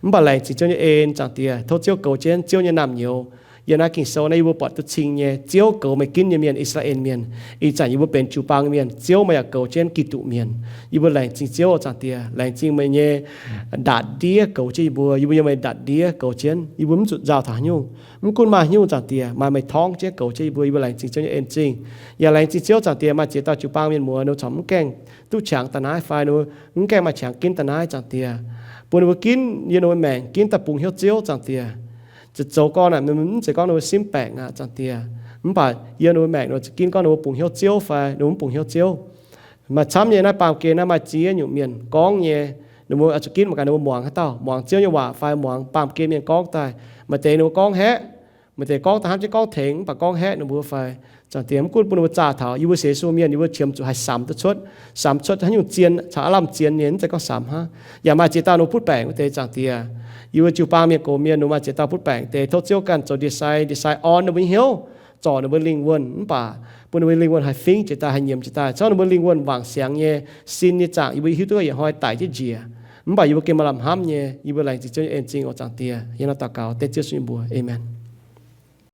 Mv baac laengz zingh Ziouv nyei en, Zaangc Diex, tov Ziouv goux jienv Ziouv nyei naamh nyouz. Yiem naaiv Ging-Sou naaiv yie mbuo buatc duqv cing nyei, Ziouv goux meih ginv nyei mienh, I^saa^laa^en Mienh. Ih zanc yie mbuo benx jiu-baang mienh, Ziouv meih yaac goux jienv Giduc Mienh. Yie mbuo laengz zingh Ziouv, Zaangc Diex. Laengz zingh meih nyei ndaatv-ndiev goux jienv yie mbuo. Yie mbuo yiem meih ndaatv-ndiev goux jienv, yie mbuo mv zuqc nzauh taux haaix nyungc, mv gunv maaih haaix nyungc, Zaangc Diex, maaih meih torngv jienv goux jienv yie mbuo. Yie mbuo laengz zingh Ziouv nyei en zingh. Yaac laengz zingh Ziouv, Zaangc Diex, maaih ziex dauh jiu-baang mienh muoz, ninh mbuo corc mv gaengh duqv qangx daaih naaiv fai ninh mbuo mv gaengh maaih qangx ginv daaih naaiv, Zaangc Diex. Bun ninh mbuo ginv yiem ninh mbuo maengc ginv daaih bungx hnyouv Ziouv, Zaangc Diex. Ziouc zoux gorn aeqv, mv zeiz gorngv ninh mbuo simv baengc aqv, Zaangc Diex, mv baac yiem ninh mbuo maengc ninh mbuo za'gengh gorngv ninh mbuo bungx hnyouv Ziouv fai ninh mbuo mv bungx hnyouv Ziouv. Maaih camv nyei naaiv baamh gen naaiv maaih ziex nyungc mienh gorngv nyei, ninh mbuo oix zuqc ginv mangc gaax ninh mbuo muangx haaix dauh, muangx Ziouv nyei waac fai muangx baamh gen mienh gorngv daaih. Maaih deix ninh mbuo gorngv haeqv, maaih deix gorngv daaih hnamv jienv gorngv tengx mv baac gorngv haeqv ninh mbuo fai, Zaangc Diex, mv gunv bun ninh mbuo zaah taux, yie mbuo sienx Yesu mienh yie mbuo qiemx zuqc haih samx duqv cuotv. Samx cuotv haaix nyungc zien caux aav lamh zien nyei, mv zeiz gorngv samx hnangv. Yaac maaih ziex dauh ninh mbuo butv baengc wuov deix, Zaangc Diex. Yie mbuo jiu-baang mienh gox mienh ninh mbuo maaih ziex dauh butv baengc deix, tov Ziouv ganh zoux ndie-sai, ndie-sai orn ninh mbuo nyei hnyouv, zorc ninh mbuo lingh wuonh, mv baac bun ninh mbuo lingh wuonh haih fingv jiez daaih, haih nyiemz jiez daaih, congv ninh mbuo lingh wuonh wangc siangx nyei sin nyei zaangc yie mbuo hiuv duqv yietc hnoi daic jienv njiec. Mv baac yie mbuo gengh maaih lamh hnamv nyei, yie mbuo laengz zingh Ziouv nyei en zingh oc, Zaangc Diex. Yie nor daux gaux dengv Ziouv Yesu nyei mbuox, aamen.